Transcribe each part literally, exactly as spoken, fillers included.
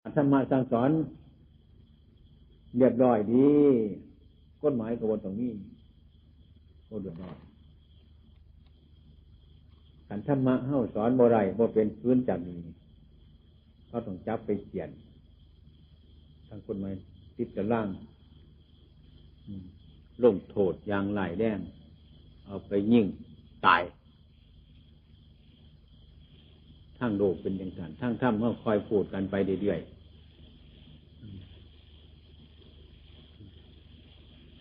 ธรรมะสั่งสอนเรียบร้อยดี กฎหมายก็บ่ต้องมี โอ้เดือดร้อน คันธรรมะเฮาสอนบ่ได้ บ่เป็น ฝืนจากนี้ เขาต้องจับไปเฆี่ยน ทางกฎหมายติดตาราง อืม ลงโทษอย่างร้ายแรง เอาไปยิงตาย ทางโลกเป็นจั่งซั้น ทางธรรมเฮาค่อยพูดกันไปเรื่อยๆ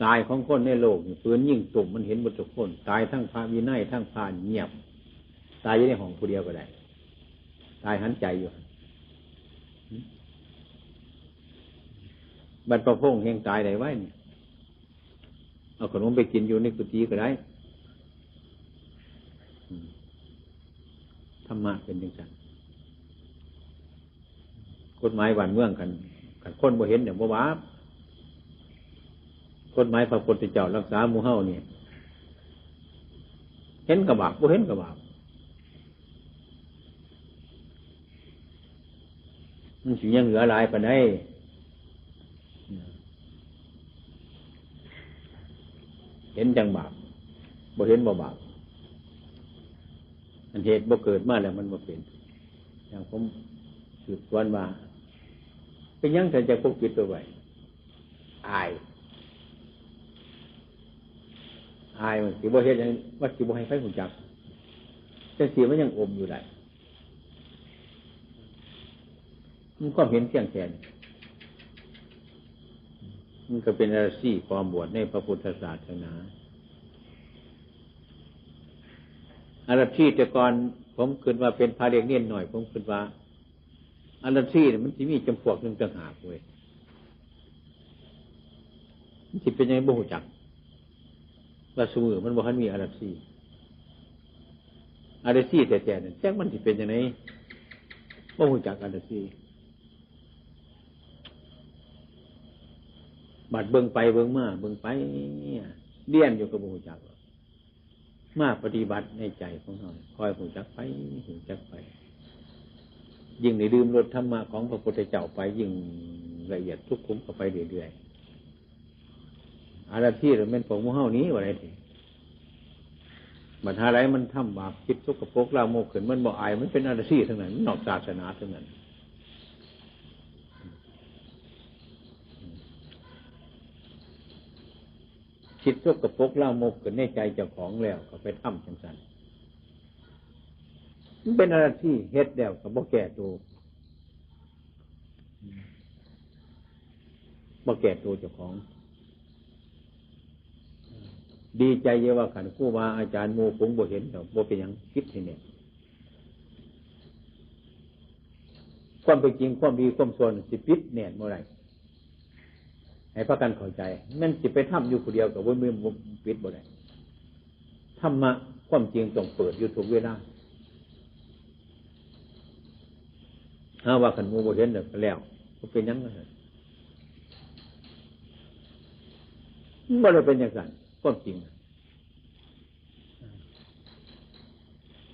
ตายของคนในโลกนี่ ปืนยิงตุ้มมันเห็นหมดทุกคน ตายทั้งพระวินัย ทั้งพระเงียบ ตายอยู่ในห้องผู้เดียวก็ได้ ตายหันใจอยู่ บัดพระพงษ์แห่งตายได้ไว้นี่ เอาขนมไปกินอยู่ในกุฏิก็ได้ อืม ธรรมะเป็นจั่งซั้น กฎหมายบ้านเมืองคัน คันคนบ่เห็นเนี่ยบ่บาป กฎหมายพระพุทธเจ้ารักษาหมู่เฮานี่ เห็นก็บาป บ่เห็นก็บาป มันสิยังเหลือหลายปานใด เห็นจั่งบาป บ่เห็นบ่บาป อันเหตุบ่เกิดมาแล้วมันบ่เป็น อย่างผมสืบสวนว่า เป็นหยังท่านจะปกปิดตัวไว้ อาย อายมันสิบ่เฮ็ดหยัง ว่าสิบ่ให้ใครรู้จัก จั่งซี้มันยังอมอยู่ได้ มันความเห็นเที่ยงแท้นี่ มันก็เป็นอรชีความบวชในพระพุทธศาสนา อรชีแต่ก่อนผมคิดว่าเป็นพระเล็กเณรน้อย ผมคิดว่า อรชีเนี่ยมันสิมีจำพวกหนึ่งต่างหากเว้ย มันสิเป็นยังไงบ่รู้จัก ว่าซุมื้อมันบ่ทันมีอรชี อรชีแท้ๆนั่น จักมันสิเป็นยังไง บ่รู้จักอรชี บัดเบิ่งไปเบิ่งมา เบิ่งไป เรียนอยู่ก็บ่รู้จัก มาปฏิบัติในใจของเรา คอยรู้จักไป รู้จักไป ยิ่งได้ดื่มรสธรรมะของพระพุทธเจ้าไป ยิ่งละเอียดสุขุมเข้าไปเรื่อยๆ อรชีแม่นพวกหมู่เฮานี้ ว่าได้ที บัดหาใดมันทำบาป คิดสกปรกลามกขึ้น มันบ่อาย มันเป็นอรชีทั้งนั้น มันนอกศาสนาทั้งนั้น คิดสกปรกลามกขึ้นในใจเจ้าของแล้ว ก็ไปทำจั่งซั้น มันเป็นอรชี เฮ็ดแล้วก็บ่แก้ตัว บ่แก้ตัวเจ้าของ ดีใจอยู่ว่าคันครูบาอาจารย์หมู่ฝูงบ่เห็นดอก บ่เป็นหยัง ปิดให้แน่น ความเป็นจริง ความดี ความชั่วนี่สิปิดแน่นบ่ได้ ให้พากันเข้าใจ แม่นสิไปทำอยู่ผู้เดียวก็บ่มี ปิดบ่ได้ ธรรมะความจริงต้องเปิดอยู่ทุกเวลา หาว่าคันหมู่บ่เห็นแล้วก็แล้ว บ่เป็นหยังนะ มันบ่ได้เป็นจั่งซั้น ความจริงน่ะ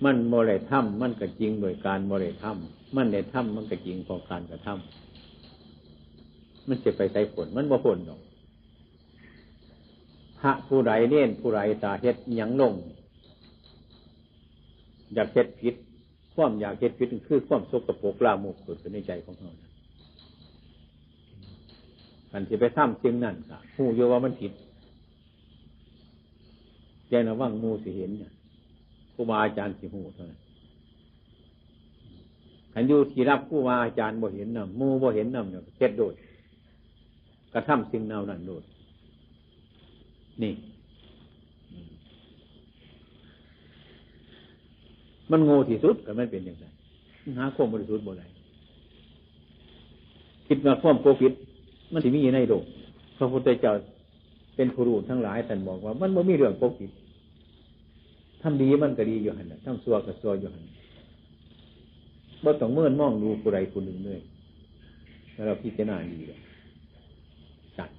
มันบ่ได้ทำ มันก็จริงโดยการบ่ได้ทำ มันได้ทำ มันก็จริงเพราะการกระทำ มันสิไปไสพ้น มันบ่พ้นดอก พระผู้ใด เณรผู้ใด ถ้าเฮ็ดอิหยังลง อยากเฮ็ดผิด ความอยากเฮ็ดผิดคือความสกปรกลามกเกิดขึ้นในใจของเฮานะ คันสิไปทำสิ่งนั้นก็ฮู้อยู่ว่ามันผิด แต่ระวังหมู่สิเห็นเนี่ย ครูบาอาจารย์สิฮู้เท่านั้น คันอยู่ที่ลับครูบาอาจารย์บ่เห็นนำ หมู่บ่เห็นนำเนี่ย เฮ็ดโดด กระทำสิ่งเหล่านั้นโดด นี่ มันโง่ที่สุด คันมันเป็นจั่งซั้น มันหาความบริสุทธิ์บ่ได้ คิดว่าความปกปิด มันสิมีอยู่ในโลก พระพุทธเจ้าเป็นผู้รู้ทั้งหลาย ท่านบอกว่ามันบ่มีเรื่องปกปิด ทำดีมันก็ดีอยู่หั่นน่ะ ทำชั่วก็ชั่วอยู่หั่น บ่ต้องเมินมองดูผู้ใดผู้หนึ่งเลย แล้วเราพิจารณาดีเลย สัตว์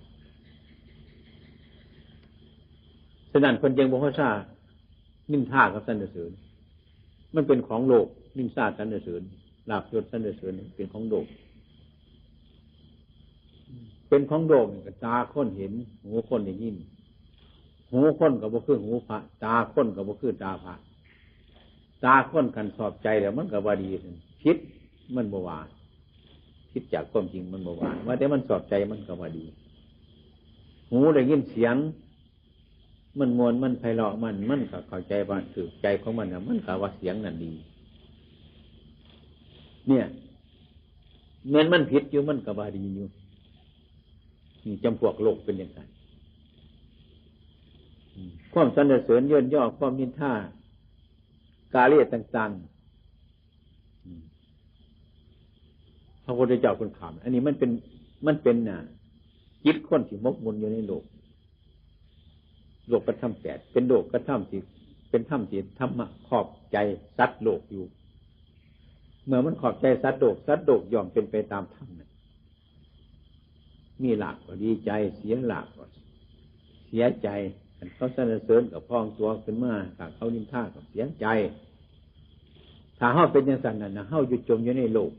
ฉะนั้นเพิ่นจึงบ่ฮู้ซา นินทากับสรรเสริญ มันเป็นของโลก นินทาสรรเสริญ ลาภยศสรรเสริญเป็นของโลก เป็นของโลกนี่ก็ตาคนเห็น หูคนได้ยิน หูคนก็บ่คือหูพระ ตาคนก็บ่คือตาพระ ตาคนกันสอบใจแล้วมันก็ว่าดี ผิดมันบ่ว่า ผิดจากความจริงมันบ่ว่า ว่าแต่มันสอบใจมันก็ว่าดี หูได้ยินเสียง มันม่วนมันไพเราะมัน มันก็เข้าใจว่าถูกใจของมันนะ มันก็ว่าเสียงนั่นดี เนี่ย แม้นมันผิดอยู่มันก็ว่าดีอยู่ นี่จำพวกโลกเป็นอย่างนั้น อืม ความสรรเสริญเยินยอ ความนินทา กาเล่ต่างๆ อืม พระพุทธเจ้าเพิ่นขาม อันนี้มันเป็น มันเป็นน่ะ จิตคนที่หมกมุ่นอยู่ในโลก โลกธรรมแปด เป็นโลกธรรมที่ เป็นธรรมที่ธรรมะขอบใจสัตว์โลกอยู่ เมื่อมันขอบใจสัตว์โลก สัตว์โลกย่อมเป็นไปตามธรรมน่ะ มีลาภก็ดีใจ เสียลาภก็เสียใจ คันเขาสรรเสริญก็พองตัวขึ้นมา ถ้าเขานินทาก็เสียใจ ถ้าเฮาเป็นจังซั่นนั่นนะ เฮาอยู่จมอยู่ในโลก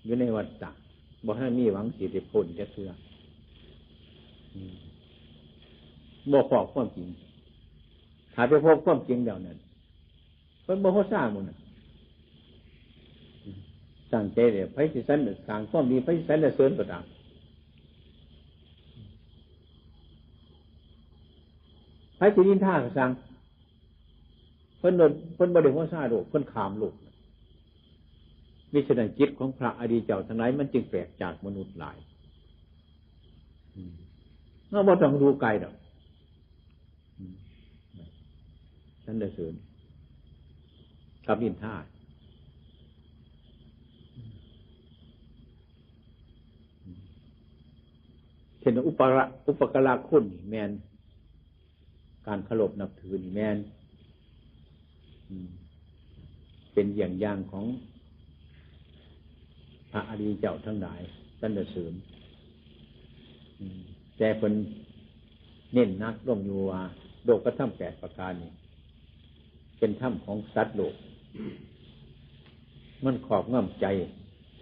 อยู่ในวัฏฏะ บ่ทันมีหวังสิได้พ้นจักเทื่อ อืม บ่พ้อความจริง ถ้าไปพบความจริงแล้วนั่น เพิ่นบ่ฮู้ซ่าหมู่น่ะ ตั้งใจเลย ไผสิสรร สร้างความดี ไผสิสรรเสริญก็ตาม ไผสินินทาก็ซ่าง เพิ่นบ่ เพิ่นบ่ได้ฮู้ซ่าโลก เพิ่นข้ามโลก มิฉะนั้นจิตของพระอริยเจ้าทั้งหลายมันจึงแปลกจากมนุษย์หลาย อืม เราบ่ต้องดูไกลดอก อืม สรรเสริญกับนินทา เช่นอุปการะ อุปการะคุณนี่แม่น การเคารพนับถือนี่แม่น อืม เป็นเยี่ยงอย่างของพระอริยเจ้าทั้งหลาย สรรเสริญ อืม แต่เพิ่นเน้นหนักลงอยู่ว่า โลกธรรมแปดประการนี่ เป็นธรรมของสัตว์โลก มันครอบงำใจ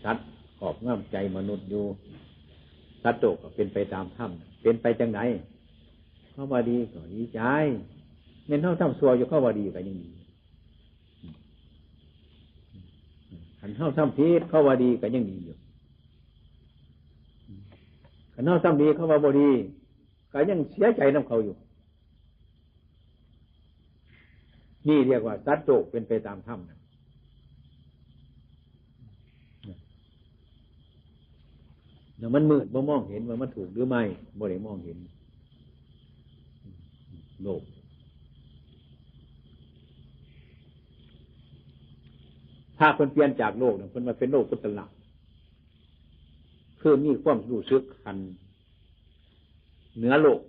สัตว์ ครอบงำใจมนุษย์อยู่ สัตว์โลกก็เป็นไปตามธรรม เป็นไปจังใด เขาว่าดีก็ดีใจ แม่นเฮาทำชั่วอยู่ เขาว่าดีก็ยังดี คันเฮาทำผิด เขาว่าดีก็ยังดีอยู่ คันเฮาทำดี เขาว่าบ่ดี ก็ยังเสียใจนำเขาอยู่ นี่เรียกว่าสัตว์โลกเป็นไปตามธรรมนะ แล้วมันมืดบ่มองเห็นว่ามันถูกหรือไม่ บ่ได้มองเห็น โลก ถ้าเพิ่นเปลี่ยนจากโลกเนี่ย เพิ่นมาเป็นโลกุตตระ คือมีความรู้สึกขั้นเหนือโลก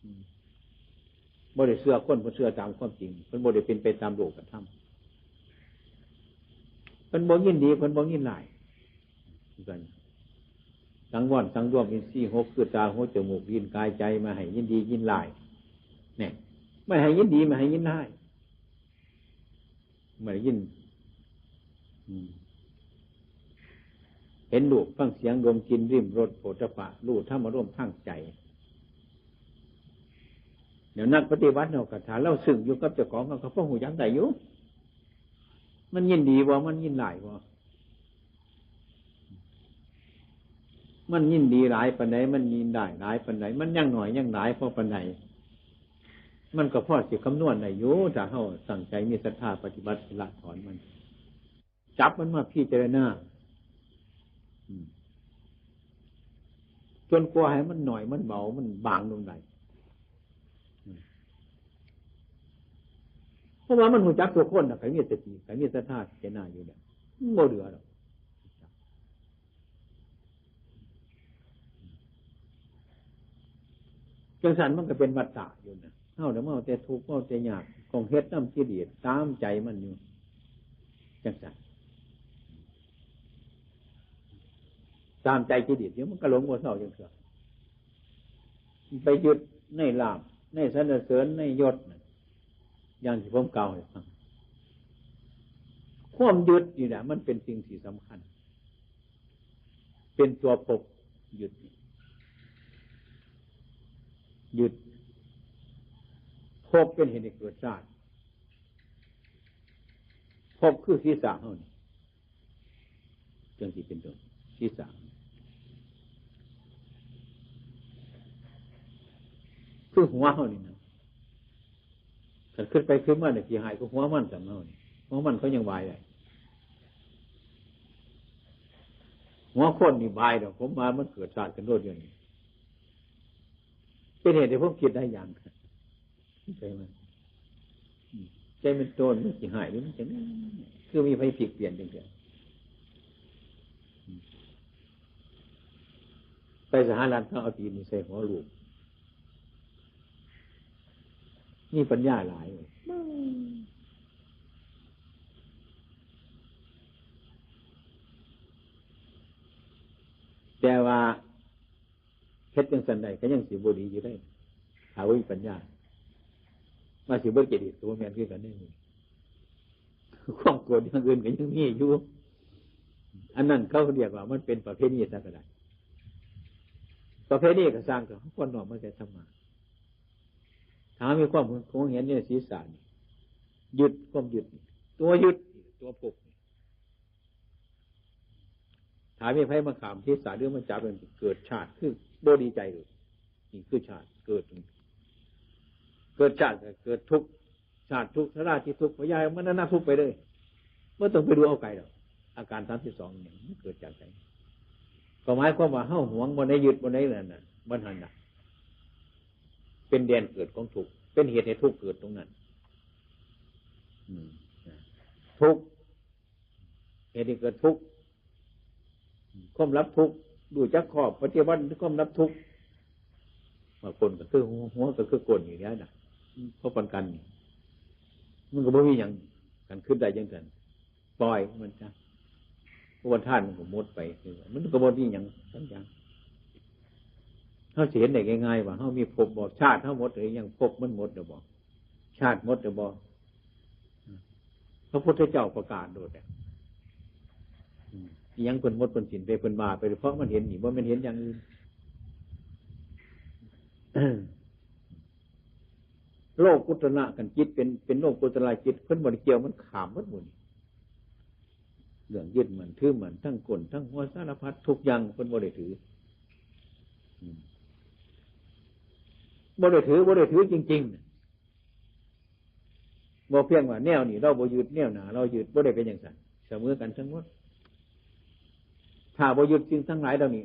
อืม บ่ได้เชื่อคน เพิ่นเชื่อตามความจริง เพิ่นบ่ได้เป็นไปตามโลกธรรม เพิ่นบ่ยินดี เพิ่นบ่ยินร้าย กัน สังวรสังรวมอินทรีย์หก คือตา หู จมูก ลิ้น กาย ใจ มาให้ยินดียินร้าย เนี่ย ไม่ให้ยินดี ไม่ให้ยินร้าย ไม่ได้ยิน อืม เห็นรูป ฟังเสียง ดมกลิ่น ลิ้มรส โผฏฐัพพะ รู้ธรรมารมณ์ทางใจ เดี๋ยวนักปฏิบัติเนาะ ก็ถ้าเราซึ่งอยู่กับเจ้าของ เราก็พอรู้จักได้อยู่ มันยินดีบ่ มันยินร้ายบ่ มันยินดีหลายปานใด มันยินได้หลายปานใด มันยังหน่อยยังหลายพอปานใด มันก็พอสิคำนวณได้อยู่ ถ้าเฮาตั้งใจมีศรัทธาปฏิบัติละถอนมัน จับมันมาพิจารณา อืม จนกว่าให้มันหน่อย มันเบา มันบางลงได้ อืม เพราะว่ามันรู้จักทุกคนน่ะ ใครมีสติ ใครมีศรัทธาพิจารณาอยู่เนี่ย มันบ่เหลือดอก จังซั่นมันก็เป็นวัฏฏะอยู่นะ เฮาน่ะมาเอาแต่ทุกข์ มาเอาแต่ยาก ของเฮ็ดนำกิเลส ตามใจมันอยู่ จังซั่น ตามใจกิเลสอยู่ มันก็หลงบ่เซาจังเทื่อ ไปยึดในลาภ ในสรรเสริญ ในยศน่ะ อย่างที่ผมกล่าวให้ฟัง ความยึดนี่แหละ มันเป็นสิ่งที่สำคัญ เป็นตัวปก หยุด หยุด ภพเป็นเหตุให้เกิดชาติ ภพคือศีรษะเฮานี่ จังสิเป็นต้น ศีรษะ คือหัวเฮานี่นะ คันคิดไปคิดมาเนี่ย ขี้หายก็หัวมันสำเฮานี่ หัวมันเขายังบายได้ หัวคนนี่บายดอก ผมว่ามันเกิดชาติขึ้นโลดอยู่นี่ เป็นเหตุให้ผมคิดได้อย่าง ใช่ไหม อืม ใจมันโตนมันขี้หายหรือมันจะ คือมีไฟพลิกเปลี่ยนจังเดียว อืม ไปสหรัฐเขาเอาตีนนี่ใส่หัวลูก มีปัญญาหลาย แต่ว่าเฮ็ดจังซั่นได้ก็ยังสิบ่ดีอยู่เด้ ถ้าบ่มีปัญญา ว่าสิบ่เจดีย์ก็บ่แม่นคือกันเด้ ความโกรธอย่างอื่นก็ยังมีอยู่ อันนั้นเขาเรียกว่ามันเป็นประเพณีซะก็ได้ ประเพณีก็สร้างกับคนนอกมาแต่ธรรมะ ถ้ามีความหวงเห็นในศีรษะนี่ ยึด ความยึดนี่ ตัวยึดนี่ ตัวพกนี่ ถ้ามีไผมาขามศีรษะหรือมาจับมันเกิดชาติ คือบ่ดีใจเลย นี่คือชาติ เกิด เกิดชาติก็เกิดทุกข์ ชาติทุกข์ ชราที่ทุกข์ พยาธิมรณะทุกข์ไปเลย บ่ต้องไปดูเอาไกลดอก อาการสามสิบสองเนี่ยมันเกิดจากไส ก็หมายความว่าเฮาหวงบ่ได้ ยึดบ่ได้นั่นน่ะ บ่หันน่ะ เป็นแดนเกิดของทุกข์ เป็นเหตุให้ทุกข์เกิดตรงนั้น อืม ทุกข์ เหตุให้เกิดทุกข์ ความรับทุกข์ รู้จักข้อปฏิบัติความรับทุกข์ บางคนก็คือหัว หัวก็คือก้นอยู่แล้วน่ะ เพราะปานกันนี่ มันก็บ่มีหยัง คันคิดได้จังซั่น ปล่อยมันซะ เพราะว่าธาตุมันก็หมดไป มันก็บ่มีหยังสักอย่าง เฮาสิเห็นได้ง่ายๆ ว่าเฮามีภพบ่ ชาติเฮาหมดหรือยัง ภพมันหมดหรือบ่ ชาติหมดหรือบ่ พระพุทธเจ้าประกาศโดดอะ อืม อิหยังเพิ่นหมดเพิ่นสิ้นไป เพิ่นว่าไป เพราะมันเห็นนี่ บ่แม่นเห็นอย่างอื่น โลกุตระกันจิตเป็น เป็นโลกุตระจิต เพิ่นบ่ได้เกี่ยว มันข้ามหมดหมู่นี่ เรื่องยึดมั่นถือมั่น ทั้งก้นทั้งหัว สารพัดทุกอย่างเพิ่นบ่ได้ถือ อืม บ่ได้ถือ บ่ได้ถือจริงๆ น่ะ บ่เพียงว่าแนวนี้เราบ่ยึด แนวหน้าเรายึด บ่ได้เป็นจังซั่น เสมอกันทั้งหมด ถ้าบ่ยึดสิ่งทั้งหลายเหล่านี้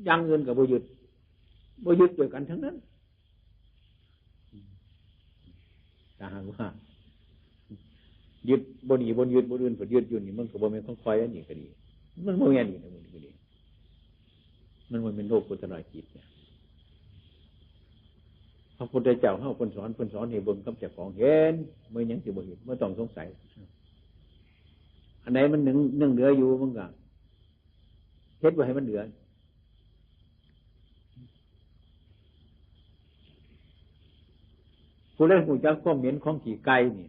อย่างอื่นก็บ่ยึด บ่ยึดด้วยกันทั้งนั้น ถ้าหากว่า ยึดบ่หนีบ่ยึดบ่อื่น บ่ยึดอยู่นี่ มันก็บ่แม่นของข้อย อันนี้ก็ดี มันบ่แม่นอีกนะ มันก็ดี มันบ่แม่นโลกุตระจิตเนี่ย พระพุทธเจ้าเฮาเพิ่นสอน เพิ่นสอนให้เบิ่งกับเจ้าของเห็น มันยังสิบ่เห็น บ่ต้องสงสัย อันใดมันนึ่ง นึ่งเหลืออยู่ มันก็เฮ็ดไว้ให้มันเหลือ ผู้ใดรู้จักความเหม็นของขี้ไก่นี่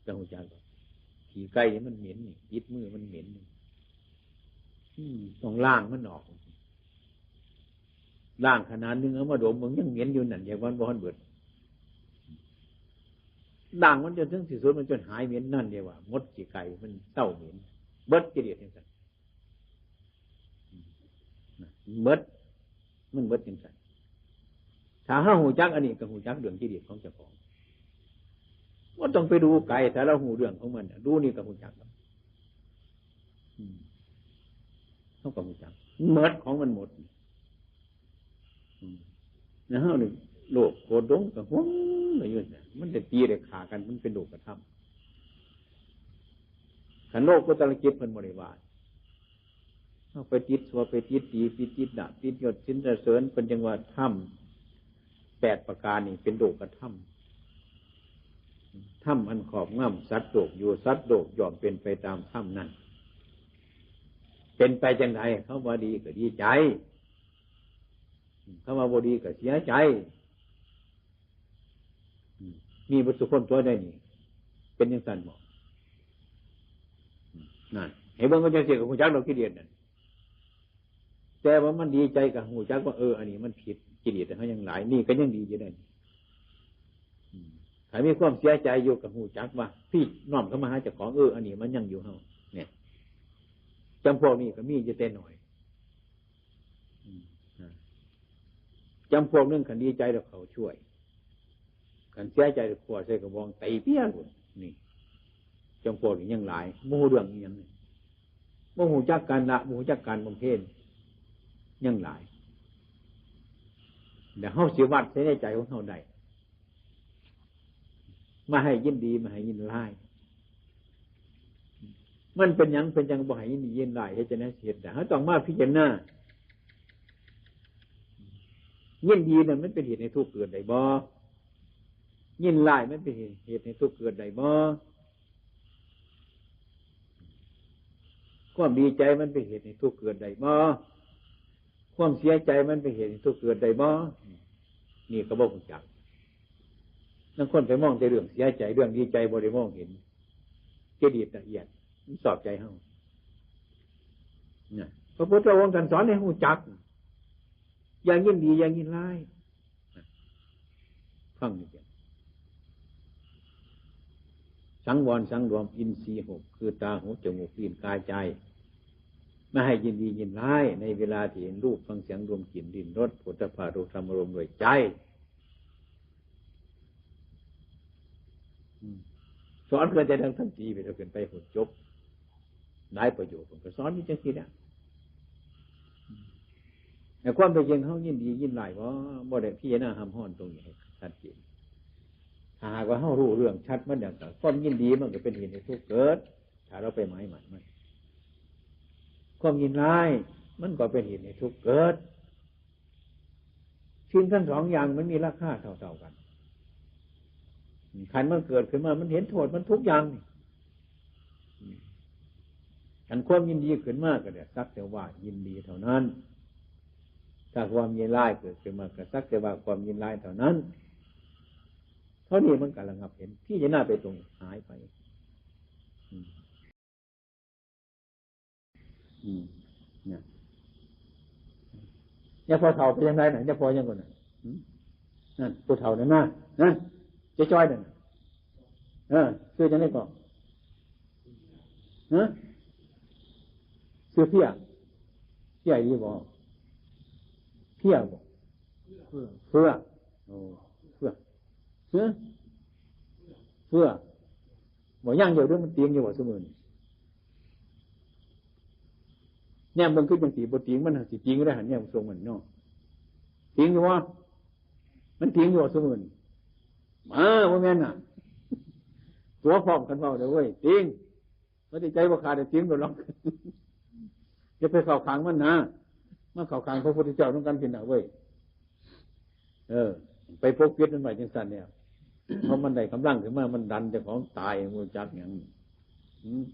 จะรู้จักบ่ ขี้ไก่นี่มันเหม็นนี่ ติดมือมันเหม็นนี่ อืม ต้องล้างมันออก ล้างขนาดหนึ่งเอามาดม มันยังเหม็นอยู่นั่น อย่างวันบ่ทันเบิด ล้างมันจนถึงที่สุด มันจนหายเหม็นนั่นเรียกว่า หมดขี้ไก่ มันเศร้าเหม็น เบิดกิเลสจังซั่น เบิด มันเบิดจังซั่น ถ้าเฮารู้จักอันนี้ ก็รู้จักเรื่องกิเลสของเจ้าของ บ่ต้องไปดูไกล ถ้าเรารู้เรื่องของมันน่ะ ดูนี่ก็รู้จักแล้ว อืม เฮาก็รู้จัก หมดของมันหมด อืม แล้วเฮานี่โลภโกรธหลงก็หวงเลยอยู่น่ะ มันได้ตีได้ฆ่ากัน มันเป็นโลกธรรม คันโลกุตระจิตเพิ่นบ่ได้ว่า เฮาไปติดชั่ว ไปติดดี ไปติดลาภ ติดยศสรรเสริญ เพิ่นจั่งว่าธรรมแปดประการนี่เป็นโลกธรรม ธรรมอันครอบงำสัตว์โลกอยู่ สัตว์โลกย่อมเป็นไปตามธรรมนั้น เป็นไปจั่งใด เขาว่าดีก็ดีใจ เขาว่าบ่ดีก็เสียใจ อืม มีเบิดซุคนตัวใดนี่ เป็นจั่งซั่นบ่ อืม นั่น ให้เบิ่งว่าจั่งซี่ก็รู้จักดอกกิเลสนั่น แต่ว่ามันดีใจก็ฮู้จักว่า เออ อันนี้มันผิด กิเลสเฮายังหลาย นี่ก็ยังดีอยู่เด้อ อืม ถ้ามีความเสียใจอยู่ก็ฮู้จักว่า พี่น้อมเข้ามาหาเจ้าของ เออ อันนี้มันยังอยู่เฮา เนี่ย จำพวกนี้ก็มีอยู่แต่น้อย อืม อ่า จำพวกหนึ่งคันดีใจแล้วเขาช่วย คันเสียใจแล้วขวดใส่กระบองตีเปี้ยง นี่ จำพวกนี้ยังหลาย บ่ฮู้เรื่องอิหยังเลย บ่ฮู้จักการละ บ่ฮู้จักการบำเพ็ญ ยังหลาย เดี๋ยวเฮาสิวัดใส่ในใจของเฮาได้ มาให้ยินดี มาให้ยินร้าย มันเป็นหยัง เป็นจังบ่ให้ยินดียินร้าย เฮ็ดจังได๋สิเฮ็ดได้ เฮาต้องมาพิจารณา ยินดีนั่นมันเป็นเหตุให้ทุกข์เกิดได้บ่ ยินร้ายมันเป็นเหตุให้ทุกข์เกิดได้บ่ ความดีใจมันเป็นเหตุให้ทุกข์เกิดได้บ่ ความเสียใจมันเป็นเหตุให้ทุกข์เกิดได้บ่ นี่ก็บ่ฮู้จัก ลางคนไปมองแต่เรื่องเสียใจ เรื่องดีใจบ่ได้มองเห็น กิเลสละเอียด มันสอบใจเฮา นะ พระพุทธองค์ท่านสอนให้ฮู้จัก อย่ายินดี อย่ายินร้าย ฟังนี่เด้อ สังวรสังรวมอินทรีย์หก คือตา หู จมูก ลิ้น กาย ใจ ไม่ให้ยินดียินร้าย ในเวลาที่เห็นรูป ฟังเสียง ดมกลิ่น ลิ้มรส โผฏฐัพพะ รูปธรรมารมณ์ด้วยใจ อืม สอนเพื่อจะดังทันทีไป เอาขึ้นไปหดจบ หลายประโยค ผมก็สอนอยู่จังซี่นะ แต่ความเป็นจริงเฮายินดียินร้ายบ่ บ่ได้พิจารณาห้ามฮ้อนตรงนี้ให้ชัดเจน ถ้าหากว่าเฮารู้เรื่องชัดมันอย่างนั้น ความยินดีมันก็เป็นเหตุให้ทุกข์เกิด ถ้าเราไปหมายมันมัน ความยินร้ายมันก็เป็นเหตุให้ทุกข์เกิด สิ่งทั้งสองอย่างมันมีราคาเท่าๆกัน คันมันเกิดขึ้นมา มันเห็นโทษมันทุกอย่างนี่ คันความยินดีขึ้นมาก็เรียกสักแต่ว่ายินดีเท่านั้น ถ้าความยินร้ายเกิดขึ้นมาก็สักแต่ว่าความยินร้ายเท่านั้น เท่านี้มันก็ระงับเห็น พิจารณาไปตรงหายไป อืม อืม เนี่ย เนี่ยพอเฒ่าไปยังไงน่ะ เนี่ยพอยังก่อนน่ะ อืม นั่น ผู้เฒ่านั่นน่ะ นั่น เจ๊จ้อยนั่นน่ะ เออ ชื่อจังได๋ก็ ฮะ ชื่อเพีย เพียอีหลีบ่ เพียบ่ เฟื่อ เฟื่อ โอ้ เฟื่อ ฮะ เฟื่อ บ่ ยังอยู่เด้อ มันติงอยู่บ่ซุมื้อนี้ แนมเบิ่งคือจังสิบ่ติง มันสิติงอยู่ได้หั่น แนมทรงมันเนาะ ติงอยู่บ่ มันติงอยู่บ่ซุมื้อนี้ มา บ่แม่นน่ะ ตัวพร้อมกันเว้าเด้อเว้ย ติง บ่ได้ใจบ่ขาด ติงโลดหรอก อย่าไปเข้าข้างมันนะ มาเข้าข้างพระพุทธเจ้านำกันพี้น่ะเว้ย เออ ไปปกปิดมันไว้จังซั่นเนี่ย เพราะมันได้กำลังขึ้นมา มันดันเจ้าของตาย บ่รู้จักหยัง อืม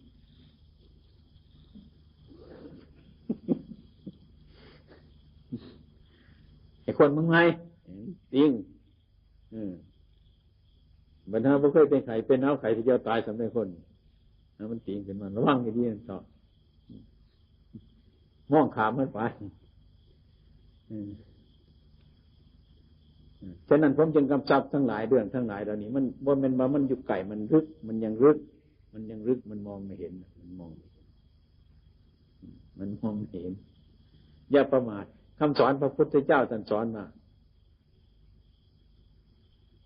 ไอ้คนเมืองไทย ติง เออ บรรดาบ่เคยเป็นไข้เป็นหนาว ไข้ทีเดียวตายสำเร็จคน แล้วมันติงขึ้นมา ระวังให้ดีนั่นเถาะ มองข้ามมันไป อืม อืม ฉะนั้นผมจึงกำชับทั้งหลาย เรื่องทั้งหลายเหล่านี้ มันบ่แม่นว่ามันอยู่ไกล มันลึก มันยังลึก มันยังลึก มันมองไม่เห็น มันมองไม่เห็น มันมองไม่เห็น อย่าประมาท คำสอนพระพุทธเจ้าท่านสอนมา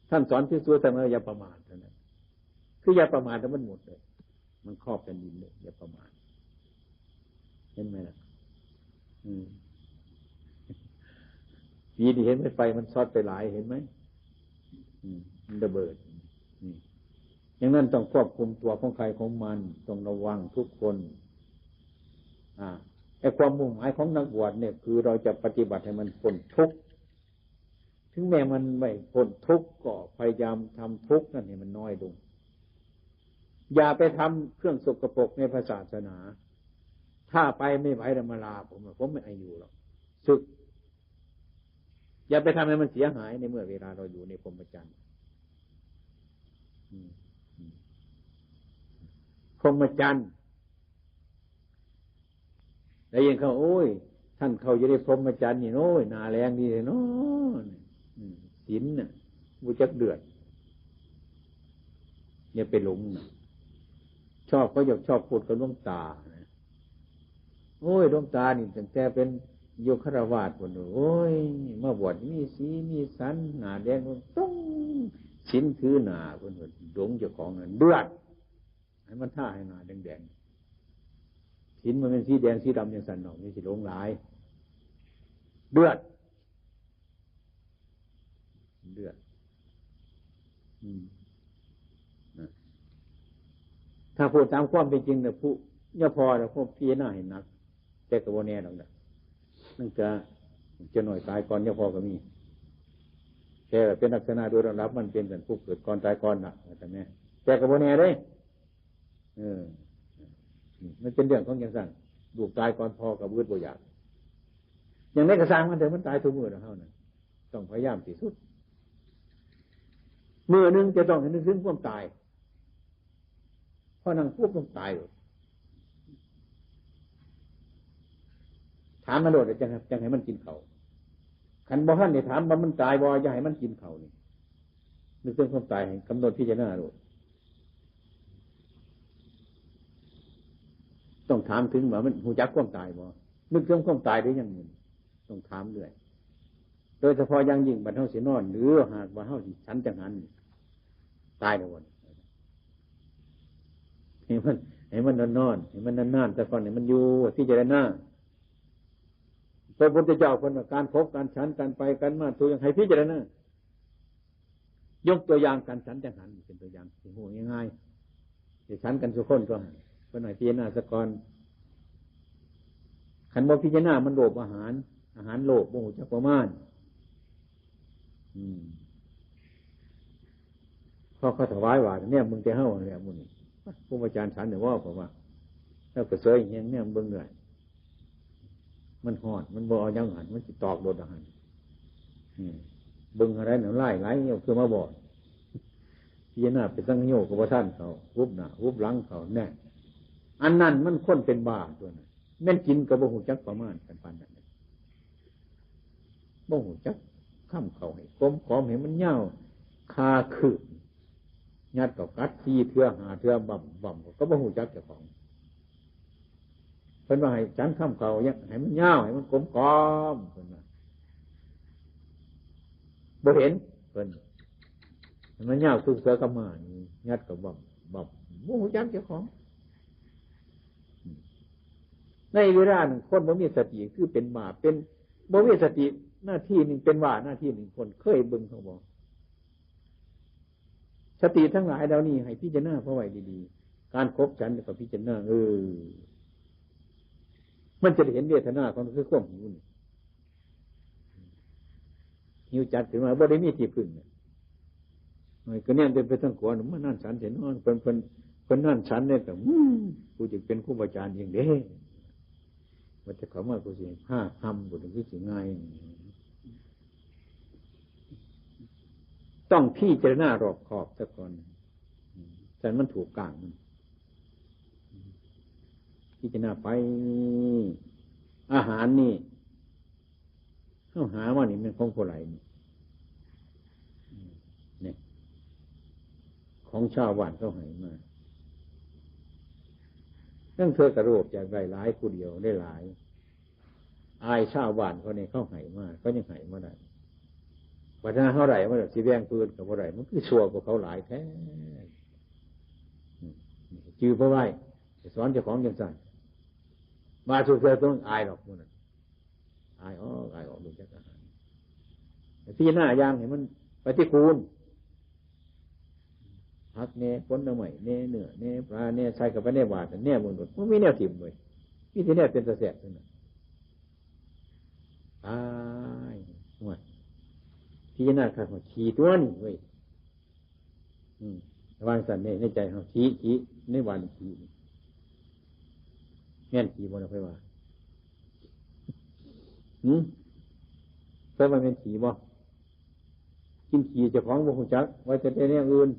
ท่านสอนที่สุด ท่านว่าอย่าประมาทเท่านั้น คืออย่าประมาทแล้วมันหมดเลย มันครอบแผ่นดินเลย อย่าประมาท เห็นไหมล่ะ อืม ปีนี้เห็นไหม ไฟมันช็อตไปหลาย เห็นไหม อืม มันระเบิด นี่ อย่างนั้นต้องควบคุมตัวของใครของมัน ต้องระวังทุกคน อ่า ไอ้ความมุ่งหมายของนักบวชเนี่ย คือเราจะปฏิบัติให้มันพ้นทุกข์ ถึงแม้มันไม่พ้นทุกข์ ก็พยายามทำทุกข์นั่นให้มันน้อยลง อย่าไปทำเครื่องสกปรกในพระศาสนา ถ้าไปไม่ไหวแล้วมาลาผม ผมไม่ให้อยู่หรอก สึก อย่าไปทำให้มันเสียหายในเมื่อเวลาเราอยู่ในพรหมจรรย์ อืม อืม พรหมจรรย์ ได้ยินเขา โอ้ย ท่านเข้าอยู่ในพรหมจรรย์นี่ โอ้ย หน้าแรงดีเลยเนาะ อืม ศีลน่ะ บ่จักเดือด อย่าไปหลงนะ ชอบ เขาอยากชอบพูดกับหลวงตานะ โอ้ย หลวงตานี่ตั้งแต่เป็นอยู่ฆราวาสพุ้น โอ้ย มาบวชมีสีมีสัน หน้าแดงต้อง ศีลถือหน้าพุ้น หลงเจ้าของนั่น เดือด ให้มันทาให้หน้าแดงๆ ศีลมันเป็นสีแดงสีดำจังซั่นเนาะ มันสิหลงหลาย เดือด เดือด อืม นะ ถ้าพูดตามความเป็นจริงเนี่ย ผู้ ยาพอเนี่ย พวกพิจารณาให้หนัก แต่ก็บ่แน่ดอกนะ นั่นก็จะหน่อยตายก่อนยาพอก็มี แต่เป็นลักษณะโดยรวมมันเป็นกัน ผู้เกิดก่อนตายก่อนน่ะ แต่แม่ แต่ก็บ่แน่เด้ เออ มันเป็นเรื่องของจังซั่น ลูกตายก่อนพ่อก็บ่อึดบ่อยาก อย่างใดก็ซ่างมันเถอะ มันตายทุกมื้อแล้วเฮานั่น ต้องพยายามที่สุด มื้อหนึ่งจะต้องนึกถึงความตาย พอนั่งปุ๊บต้องตายเลย ถามมันโลด จัง จังให้มันกินข้าว คันบ่ทันได้ถามว่ามันตายบ่ อย่าให้มันกินข้าวนี่ นึกถึงความตายให้กำหนดพิจารณาโลด ต้องถามถึงว่ามันฮู้จักความตายบ่ นึกถึงความตายหรือยัง ต้องถามเรื่อย โดยเฉพาะอย่างยิ่งบัดเฮาสินอน หรือหากว่าเฮาสิฉันจังหัน ตายแล้วบ่ ให้มัน ให้มันนอนๆ ให้มันนานๆ แต่ก่อนให้มันอยู่ พิจารณา พระพุทธเจ้าเพิ่นว่าการขบการฉัน การไปการมา ทุกอย่างให้พิจารณา ยกตัวอย่างการฉันจังหันเป็นตัวอย่างที่ฮู้ง่ายๆ สิฉันกันซุคนตัวหั่น เพิ่นให้พิจารณาซะก่อน คันบ่พิจารณามันโลภอาหาร อาหารโลภ บ่ฮู้จักประมาณ อืม พอเขาถวายบาตรเนี่ย มึงแต่เฮาเนี่ย มื้อนี้ ครูบาอาจารย์ฉันเนี่ย ว่าผมว่า แล้วก็เสยเห็นเนี่ย เบิ่งด้วย มันฮ้อน มันบ่เอาหยังหั่น มันสิตอกโลดหั่น อืม เบิ่งอะไรน่ะ ลายไหล เอาคือมาบอก พิจารณาไปสังโยชน์ก็บ่ทันเขา หุบหน้า หุบหลังเขา แน่ อันนั้นมันคนเป็นบ้าตัวนั้น แม่นกินก็บ่ฮู้จักประมาณกันปานนั้น บ่ฮู้จักคำเขาให้กลมกล่อม ให้มันยาว คาคืบ ยัดก็กัดสี่เทื่อห้าเทื่อ บ่ำบ่ำ ก็บ่ฮู้จักเจ้าของ เพิ่นว่าให้ฉันคำเขายังให้มันยาว ให้มันกลมกล่อม เพิ่นว่า บ่เห็น เพิ่น ให้มันยาวคือเสือกับหมานี่ ยัดก็บ่ำบ่ำ บ่ฮู้จักเจ้าของ ในเวลานั้นคนบ่มีสติคือเป็นบ้า เป็น บ่มีสติ หน้าที่หนึ่งเป็นบ้า หน้าที่หนึ่งคน เคยเบิ่งเขาบ่ สติทั้งหลายเหล่านี้ให้พิจารณาเข้าไว้ดีๆ การขบฉันก็พิจารณา เออ มันจะได้เห็นเวทนาของ คือความหิวนี่ หิวจัดขึ้นมา บ่ได้มีที่พึ่งเนี่ย มันก็แนมไปทางขวา มันนั่นฉันเถอะเนาะ เพิ่น เพิ่น เพิ่นนั่นฉันเนี่ย แต่ อืม กูจะเป็นครูบาอาจารย์เองเด้ ว่าแต่เขามากูสิพาทำ กูถึงสิง่าย ต้องพิจารณารอบคอบซะก่อน อืม แต่มันถูกกลางมัน พิจารณาไป อาหารนี่ เฮาหามานี่แม่นของผู้ใดนี่ อืม นี่ ของชาวบ้านเขาให้มา ลางเทื่อกะโลภอยากได้หลาย ผู้เดียวได้หลาย อายชาวบ้านเขานี่ เขาให้มา เขายังให้มาได้ บัดถ้าเฮาได้มาแล้ว สิแบ่งผู้อื่นก็บ่ได้ มันคือชั่วกว่าเขาหลายแท้ อืม จื่อบ่ไว้ สอนเจ้าของจังซั่น มาสู่เทื่อต้องอายดอกหมู่นั้น อายออก อายออก รู้จักอาหาร พิจารณาอย่างให้มันปฏิกูล ผักแหน่ ผลไม้แหน่ เนื้อแหน่ ปลาแหน่ ใส่เข้าไปในบาตรแหน่ หมด บ่มีแนวถิ่มเว้ย มีแต่แนวเป็นตาแซ่บเท่านั้น ตาย โอ้ย พิจารณาคักว่าขี้ตัวนี่เว้ย อืม วางซั่นนี่ ในใจเฮา ขี้ ขี้ ในบ้านขี้ แม่นขี้บ่ล่ะ ไผว่า หืม ไผว่าแม่นขี้บ่ กินขี้เจ้าของบ่ฮู้จัก ว่าแต่แนวอื่น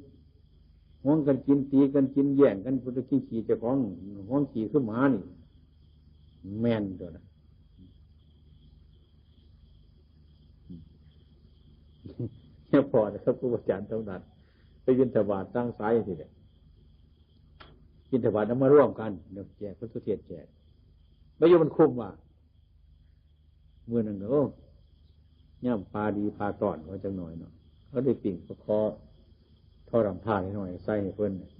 หวงกันกิน ตีกันกิน แย่งกัน พุทธกินขี้เจ้าของ หวงขี้คือหมานี่ แม่นตัวน่ะ เนี่ยพอนะครับ ครูอาจารย์ต้องนัดไปบิณฑบาตตั้งสายสิเนี่ย บิณฑบาตเอามาร่วมกันเนี่ย แจกพระสุเทศแจก มาอยู่มันคุ้มว่า มื้อนั้นก็ โอ้ ย่ำปลาดีปลาตอนเขาจังหน่อยเนาะ เขาได้ปิ้งปลาคอทอดน้ำปลาหน่อยใส่ให้เพิ่นเนี่ย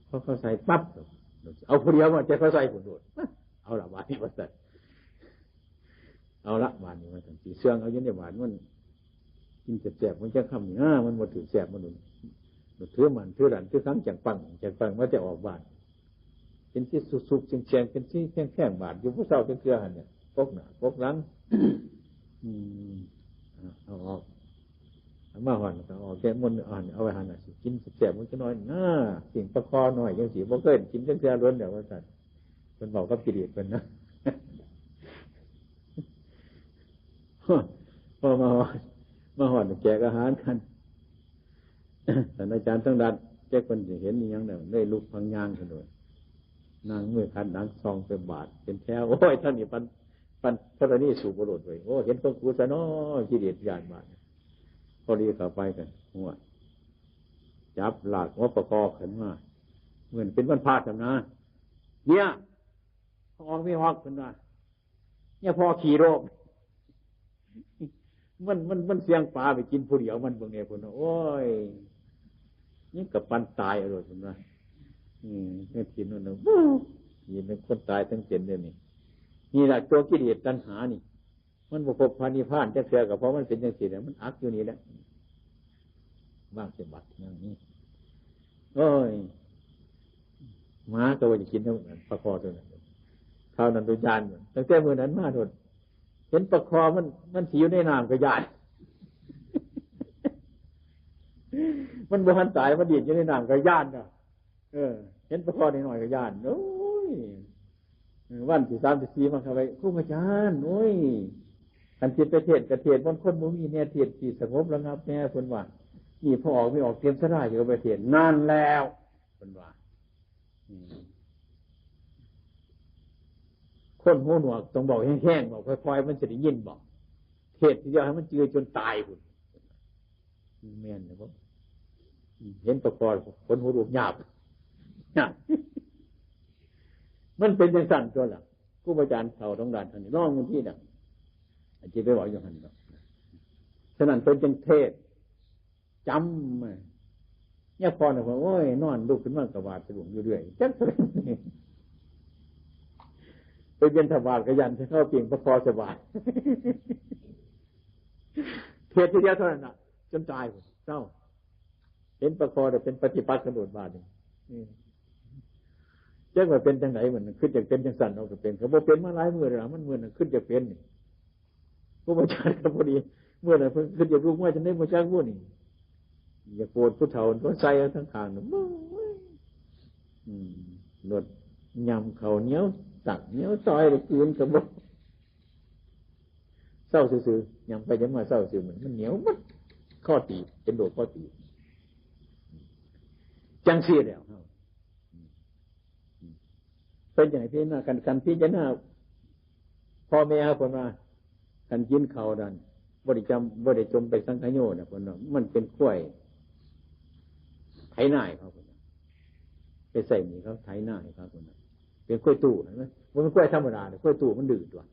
พอเขาใส่ปั๊บ เอาผู้เดียวมา จะเขาใส่ผู้โดด เอาละบาดนี้ว่าซั่น เอาละบาดนี้ว่าซั่น สิเชื่องเอาอยู่ในบาดมัน กินแซ่บๆ มันจะคำนี่นะ มันบ่ถือแซ่บ มันหนุน ถือมันถือดันถือสังจังปังจังปัง ว่าจะออกบาด เป็นที่สุกๆ แฉ่งๆ เป็นที่แข็งๆ บาดอยู่ผู้เฒ่าเป็นเครือหั่นเนี่ย ปกหน้าปกหลัง อืม อ่ะ เอาออก เอามาหั่นก็ออกแค่มันหั่น เอาไว้หั่นน่ะ สิกินแซ่บๆ มันจะน้อยนะ สิ่งประคอน้อยจังสิ บ่เคยกินจังเทื่อล้วนเดียวว่าซั่น เพิ่นบอกกับกิเลสเพิ่นนะ พอมาฮอด มาฮอดแจกอาหารกัน ท่านอาจารย์ทั้งรัฐ แจกเพิ่นสิเห็นอีหยังเนี่ย ได้ลุกพังย่างกันโดย นั่งมือขัดหลังซองไปบาด เป็นแถว โอ้ย ท่านนี่ปัน ปันธรณีสูบบุหรี่เลย โอ้ เห็นของกูซะเนาะ กิเลสยานบาด พอดีเข้าไปกัน หัว จับหลากหัวประคอขึ้นมา เหมือนเป็นวันพระทำนะ เนี่ย ออกไม่ฮอกเพิ่นว่า เนี่ยพอขี่โรค มัน มัน มันเสียงปลาไปกินผู้เดียวมันเบิ่งเนี่ยเพิ่นว่า โอ้ย นี่กับปันตายเอาโลดเพิ่นว่า อืม เนี่ยทีนั้นน่ะ บู๊ นี่เป็นคนตายทั้งเป็นเดี๋ยวนี้ นี่แหละตัวกิเลสตัณหานี่ มันบ่พบพระนิพพานจักเทื่อก็เพราะมันเป็นจังซี่แหละ มันอักอยู่นี่แหละ บางสมบัติอย่างนี้ โอ้ย หมาก็ว่าจะกินน้ำปลาคอตัวนั้น คราวนั้นตัวย่าน ตั้งแต่มื้อนั้นมาโดน เห็นปลาคอมัน มันสิอยู่ในน้ำก็ย่าน มันบ่ทันตาย มันดิ้นอยู่ในน้ำก็ย่านเนาะ เออ เห็นปลาคอน้อยๆก็ย่าน โอ้ย เออ วันที่สามที่สี่มาเข้าไป ครูอาจารย์ โอ้ย คันสิไปเทศน์ก็เทศน์บนคนบ่มีแน่ เทศน์ที่สงบระงับแน่ เพิ่นว่า นี่พอออกไม่ออกเตรียมสลายอยู่ไปเทศน์ นั่นแล้ว เพิ่นว่า อืม คนหูหนวกต้องบอกแห้งๆ บอกค่อยๆ มันจะได้ยินบอก เทศน์ทีเดียวให้มันจือจนตายพุ้น แม่นนะบ่ เห็นปลาคอขนหัวลุกหยาบ หยาบ มันเป็นจังซั่นตัวล่ะ ครูบาอาจารย์เฒ่าต้องด้านท่านนี่ ลองบางทีน่ะ อาจจะไปบอกอย่างนั้นเนาะ ฉะนั้นเพิ่นจึงเทศน์จำมา เนี่ยพอเนี่ยผม โอ้ย นอนลุกขึ้นมากระบาดสะดุ้งอยู่เรื่อย จักเท่าไหร่ ไปบิณฑบาตก็ยันเข้าเปียงพระคอสบาย เทศน์ทีเดียวเท่านั้นน่ะ จนตาย เศร้า เห็นปลาคอแต่เป็นปฏิปักษ์กระโดดบาดนี่ อืม จักว่าเป็นจังไหนมัน คืออยากเป็นจังสั่นเอาก็เป็น เขาบอกเป็นมาหลายมื้อแล้ว มันมื้อนั้นคืออยากเป็นนี่ ครูบาอาจารย์ก็พอดี มื้อนั้นเพิ่นคืออยากลุกมาจังได้มาจากพวกนี่ อย่าโกรธผู้เฒ่า ตัวใส่เอาทั้งข้างนี่ อืม รถยำเขาวเหนียวตักเหนียวซอยเลย คืนก็บอก เศร้าซื่อๆ ยำไปยำมาเศร้าซื่อ มันมันเหนียวหมด ข้อตีบ เป็นโรคข้อตีบ จังซี่แล้ว เป็นอย่างที่น่ากัน กันพิจารณา พ่อแม่เพิ่นว่า กันกินข้าวนั่น บ่ได้จำ บ่ได้จมไปสังขโยชน์นะเพิ่นว่า มันเป็นข้วยไถนาให้เขาเพิ่นว่า ไปใส่หนี้เขาไถนาให้เขาเพิ่นว่า เป็นข้วยตู้ เห็นไหม บ่เป็นข้วยธรรมดาเด้อ ข้วยตู้มันดื้อตัว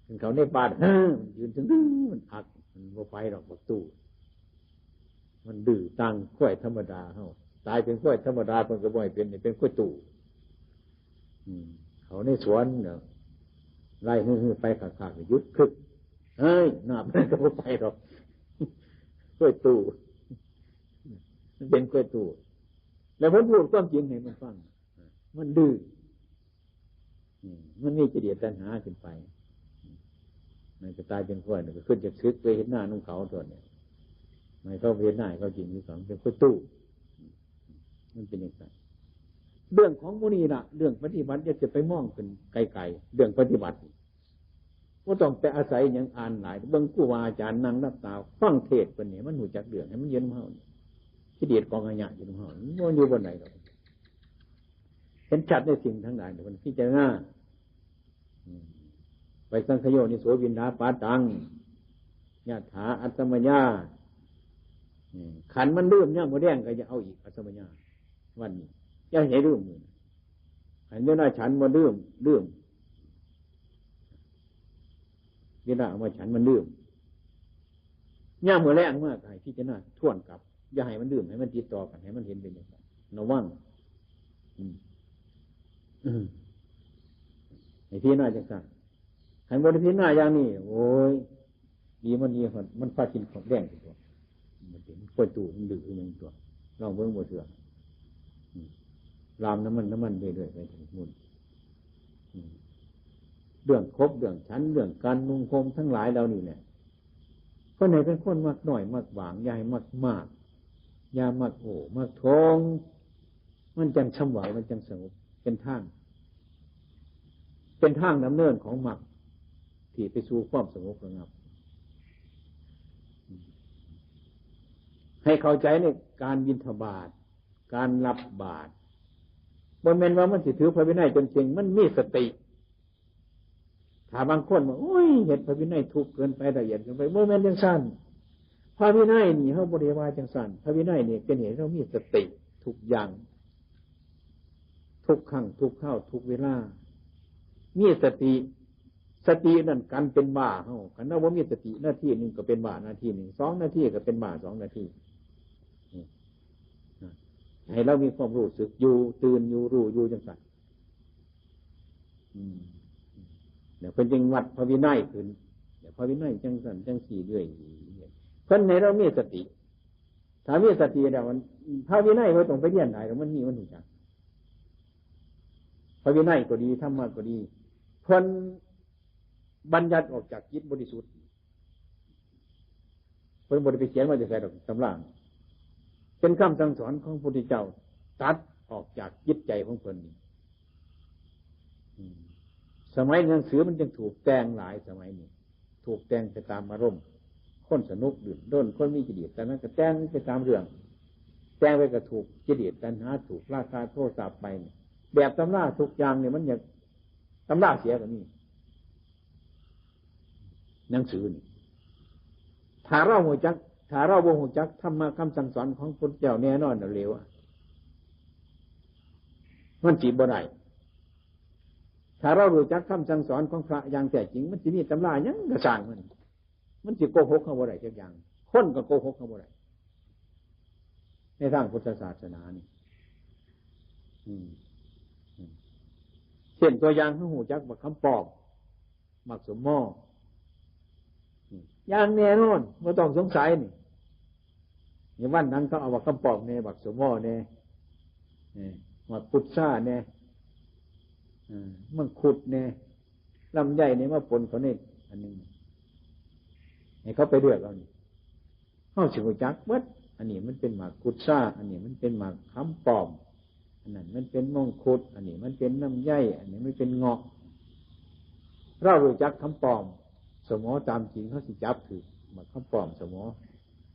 เป็นเขาในป่า เฮ้อ มันยืนตึงๆ มันอัก มันบ่ไปดอกบักตู้ มันดื้อต่างข้วยธรรมดาเฮา ตายเป็นข้วยธรรมดาเพิ่นก็บ่ให้เป็น เป็นข้วยตู้ อืม เขาในสวนเนาะ ไล่ฮือๆ ไปคักๆ หยุดคึก เฮ้ย น้ำมันก็บ่ไปดอก ข้วยตู้ มันเป็นข้วยตู้ แล้วเพิ่นพูดความจริงให้มันฟัง มันดื้อ อืม มันมีกิเลสตัณหาขึ้นไป มันก็ตายเป็นข้วย มันก็ขึ้นจากศึกไปเฮ็ดนานำเขาตัวเนี่ย มันเขาไปเฮ็ดนาให้เขากินนี่ของเป็นข้วยตู้ มันเป็นอย่างนั้น เรื่องของพวกนี้ล่ะ เรื่องปฏิบัติอย่าจะไปมองเป็นไกลๆ เรื่องปฏิบัติ บ่ต้องไปอาศัยหยังอ่านหลาย เบิ่งครูบาอาจารย์นั่งหลับตา ฟังเทศน์เพิ่นนี่ มันรู้จักเรื่อง ให้มันอยู่นำเฮานี่ กิเลสกองขยะอยู่นำเฮา มันบ่อยู่บ่อนใดดอก เห็นชัดในสิ่งทั้งหลาย มันพิจารณา อืม ไปสังขโยนิโสวินดาปาตัง ยะถาอัสมยา อืม ขันมันลืมเนี่ยามมื้อแลงก็จะเอาอีกอัสมยา วันนี้ อย่าให้ลืมมื้อนี้ ขันเวลาฉันบ่ลืม ลืม เวลาเอามาฉันมันลืม ยามมื้อแลงมาก็ให้พิจารณาทวนกลับ อย่าให้มันลืม ให้มันติดต่อกัน ให้มันเห็นเป็นจังซั่น ระวัง อืม อืม ให้พิจารณาจังซั่น คันบ่ได้พิจารณาอย่างนี้ โอ้ย ดีมันดี มันพากินของแดงตัว มันเป็นกล้วยตู้มันดื้อมันตัว ลองเบิ่งบ่เชื่อ อืม ลามน้ำมัน น้ำมันเรื่อยๆไปถึงมุ่น อืม เรื่องคบ เรื่องฉัน เรื่องการนุ่งห่มทั้งหลายเหล่านี้เนี่ย เพิ่นให้เป็นคนมักน้อยมักบาง อย่าให้มักมาก อย่ามักโอ้ มักโถง มันจังช่ำไหว มันจังสงบ เป็นทาง เป็นทางดำเนินของมรรค ที่ไปสู่ความสงบระงับ ให้เข้าใจในการบิณฑบาต การรับบาตร บ่แม่นว่ามันสิถือพระวินัยจนเก่ง มันมีสติ ถ้าบางคนว่า โอ้ย เฮ็ดพระวินัยทุกข์เกินไป ละเอียดเกินไป บ่แม่นจังซั่น พระวินัยนี่เฮาบ่ได้ว่าจังซั่น พระวินัยนี่เป็นเหตุให้เฮามีสติทุกอย่าง ทุกครั้ง ทุกคราว ทุกเวลา มีสติ สตินั่นกันเป็นบ้าเฮา คันเฮาบ่มีสติ นาทีหนึ่งก็เป็นบ้านาทีหนึ่ง สองนาทีก็เป็นบ้าสองนาที นี่ ให้เรามีความรู้สึกอยู่ ตื่นอยู่ รู้อยู่จังซั่น อืม เดี๋ยวเพิ่นจึงวัดพระวินัยขึ้น เดี๋ยวพระวินัยจังซั่นจังซี่เรื่อย เพิ่นให้เรามีสติ ถ้ามีสติแล้วมัน พระวินัยบ่ต้องไปเรียนหลายดอก มันมี มันรู้จัก พระวินัยก็ดี ธรรมะก็ดี เพิ่นบัญญัติออกจากจิตบริสุทธิ์ เพิ่นบ่ได้ไปเขียนมาแต่ไสดอก ตำรา เป็นคำสั่งสอนของพระพุทธเจ้า ตัดออกจากจิตใจของเพิ่นนี่ อืม สมัยหนังสือมันจึงถูกแต่งหลาย สมัยนี้ ถูกแต่งไปตามอารมณ์ คนสนุกดื่นรน คนมีกิเลส แต่นั้นก็แต่งไปตามเรื่อง แต่งไปก็ถูกกิเลส ตัณหา ถูกราคะ โทสะไปเนี่ย แบบตำราทุกอย่างเนี่ย มันอยาก ตำราเสียก็มี หนังสือนี่ ถ้าเรารู้จัก ถ้าเราบ่รู้จักธรรมะคำสั่งสอนของพระพุทธเจ้า แน่นอนน่ะเลวอะ มันสิบ่ได้ ถ้าเรารู้จักคำสั่งสอนของพระอย่างแท้จริง มันสิมีตำราหยังก็ช่างมัน มันสิโกหกเฮาบ่ได้จักอย่าง คนก็โกหกเฮาบ่ได้ ในทางพุทธศาสนานี่ อืม อืม เช่นตัวอย่าง เฮารู้จักบักคำปลอม บักสมอ อืม อย่างแน่นอน บ่ต้องสงสัยนี่ นี่วันนั้นเขาเอาบักคำปลอมแน่ บักสมอแน่ เออ บักพุทราแน่ เออ มังคุดแน่ ลำไยนี่มาปนเขาในอันหนึ่ง ให้เขาไปเลือกเอานี่ เฮาสิรู้จักเบิด อันนี้มันเป็นหมากพุทรา อันนี้มันเป็นหมากคำปลอม อันนั้นมันเป็นมังคุด อันนี้มันเป็นลำไย อันนี้มันเป็นเงาะ เรารู้จักคำปลอม สมอตามจริง เฮาสิจับถืก หมากคำปลอม สมอ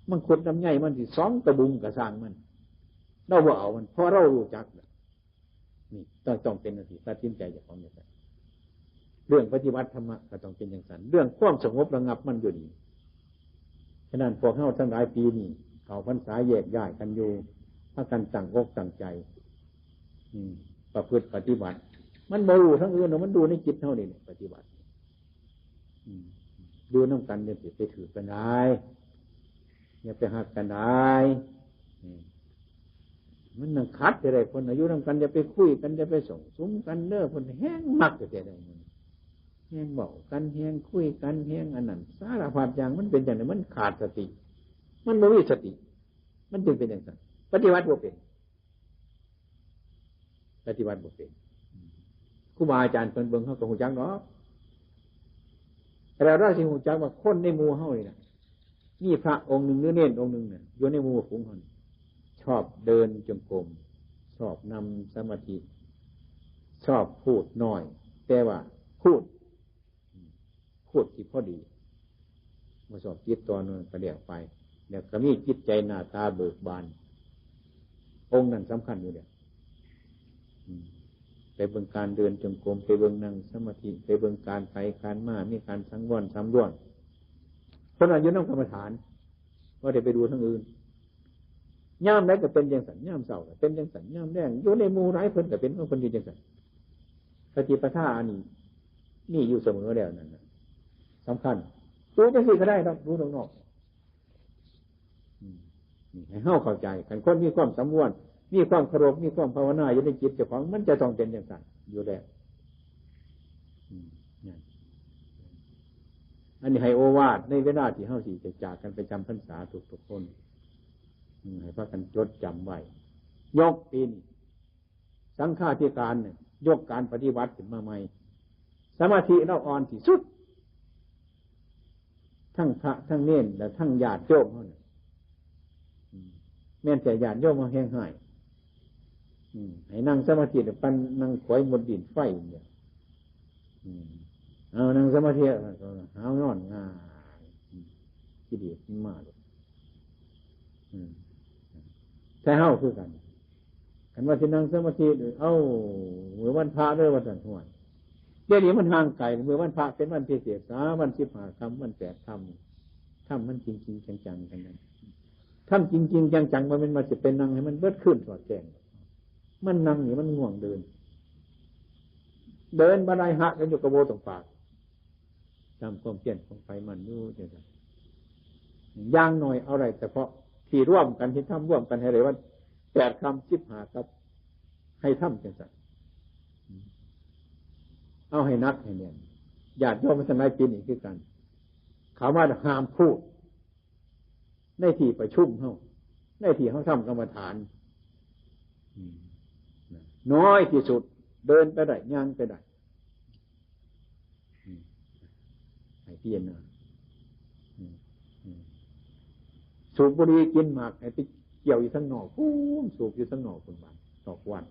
มังคุด ลำไย มันสิสองตะบุงก็ช่างมัน เราบ่เอามัน เพราะเรารู้จักแล้ว นี่ต้อง ต้องเป็นจังซี่ ตัดสินใจเจ้าของจังซั่น เรื่องปฏิบัติธรรมะก็ต้องเป็นจังซั่น เรื่องความสงบระงับมันอยู่นี่ ฉะนั้นพวกเฮาทั้งหลายปีนี้เข้าพรรษาแยกย้ายกันอยู่ พากันตั้งอกตั้งใจ อืม ประพฤติปฏิบัติ มันบ่รู้ทางอื่นหรอก มันรู้ในจิตเฮานี่แหละ ปฏิบัติ อืม อยู่นำกันอย่าสิไปถืกกันหลาย อย่าไปฮักกันหลาย อืม มันนั่งขัดจะได้ เพิ่นน่ะอยู่นำกัน อย่าไปคุยกัน อย่าไปส่งสุมกันเด้อ เพิ่นแฮงมักจะได้ มันแฮงเว้ากัน แฮงคุยกัน แฮงอันนั้น สารพัดอย่าง มันเป็นจังได๋ มันขาดสติ มันบ่มีสติ มันจึงเป็นจังซั่น ปฏิบัติบ่เป็น ปฏิบัติบ่เป็น ครูบาอาจารย์เพิ่นเบิ่งเฮาก็ฮู้จักดอก แล้วเราสิฮู้จักว่าคนในหมู่เฮานี่นะ มีพระองค์หนึ่งหรือเณรองค์หนึ่งเนี่ย อยู่ในหมู่ฝูงเฮานี่ ชอบเดินจงกรม ชอบนั่งสมาธิ ชอบพูดน้อย แต่ว่าพูด พูดที่พอดี บ่ชอบจิตต่อเนื่องก็แล้วไป แล้วก็มีจิตใจหน้าตาเบิกบาน องค์นั้นสำคัญอยู่แล้ว อืม ไปเบิ่งการเดินจงกรม ไปเบิ่งนั่งสมาธิ ไปเบิ่งการไปการมา มีการสังวรสำรวม พิ่นว่าอยู่นำกรรมฐาน บ่ได้ไปดูทางอื่น ยามใดก็เป็นจังซั่น ยามเช้าก็เป็นจังซั่น ยามแลงอยู่ในหมู่หลายเพิ่นก็เป็นของเพิ่นอยู่จังซั่น สติปัฏฐานนี่มีอยู่เสมอแล้วนั่นน่ะ สำคัญ ดูจังซี่ก็ได้ดอก ดูนอกๆ อืม นี่ให้เฮาเข้าใจ คันคนมีความสังวร มีความเคารพ มีความภาวนาอยู่ในจิตเจ้าของ มันจะต้องเป็นจังซั่นอยู่แล้ว อืม นั่น อันนี้ให้โอวาทในเวลาที่เฮาสิจะจากกันไปจำพรรษาทุกๆคน อืม ให้พากันจดจำไว้ ยกปีนี้ สังฆาธิการเนี่ย ยกการปฏิบัติขึ้นมาใหม่ สมาธิเราอ่อนที่สุด ทั้งพระทั้งเณรและทั้งญาติโยมเฮาเนี่ย อืม แม่นแต่ญาติโยมเฮาแฮงฮ้าย อืม ให้นั่งสมาธิเนี่ย ปานนั่งขอยมดดินไฟเนี่ย อืม เอานั่งสมาธิ หาวนอนง่าย อืม กิเลสมันมาเลย อืม แต่เฮาคือกัน คันว่าสินั่งสมาธิ เอ้า มื้อวันพระเด้อ ว่าซั่น ห้วย เดี๋ยวนี้มันห่างไกล มื้อวันพระเป็นวันพิเศษ สามวัน สิบห้าค่ำ วันแปดค่ำ ธรรมมันจริงๆ จังๆ กันนะ ธรรมจริงๆ จังๆ บ่แม่นว่าสิไปนั่งให้มันเบิดคืนสอดแจ้ง มันนั่งนี่มันง่วงเดิน เดินบ่ได้ หะกันอยู่กะโบตรงปาก ตามความเพียรของไผมันอยู่จังซั่น อย่างน้อยเอาได้เฉพาะที่ร่วมกัน ที่ทำร่วมกันให้ได้วันแปดค่ำ สิบห้าค่ำ ให้ทำจังซั่น เอาให้หนักให้แน่น ญาติโยมทั้งหลายปีนี้คือกัน เขาว่าห้ามพูด ในที่ประชุมเฮา ในที่เฮาทำกรรมฐาน อืม นะ น้อยที่สุด เดินไปได้ ย่างไปได้ อืม ให้พิจารณา อืม อืม สูบบุหรี่กินหมาก ให้ไปเกี่ยวอยู่ทางนอก พู้น สูบอยู่ทางนอกพู้น บ้านนอกวัด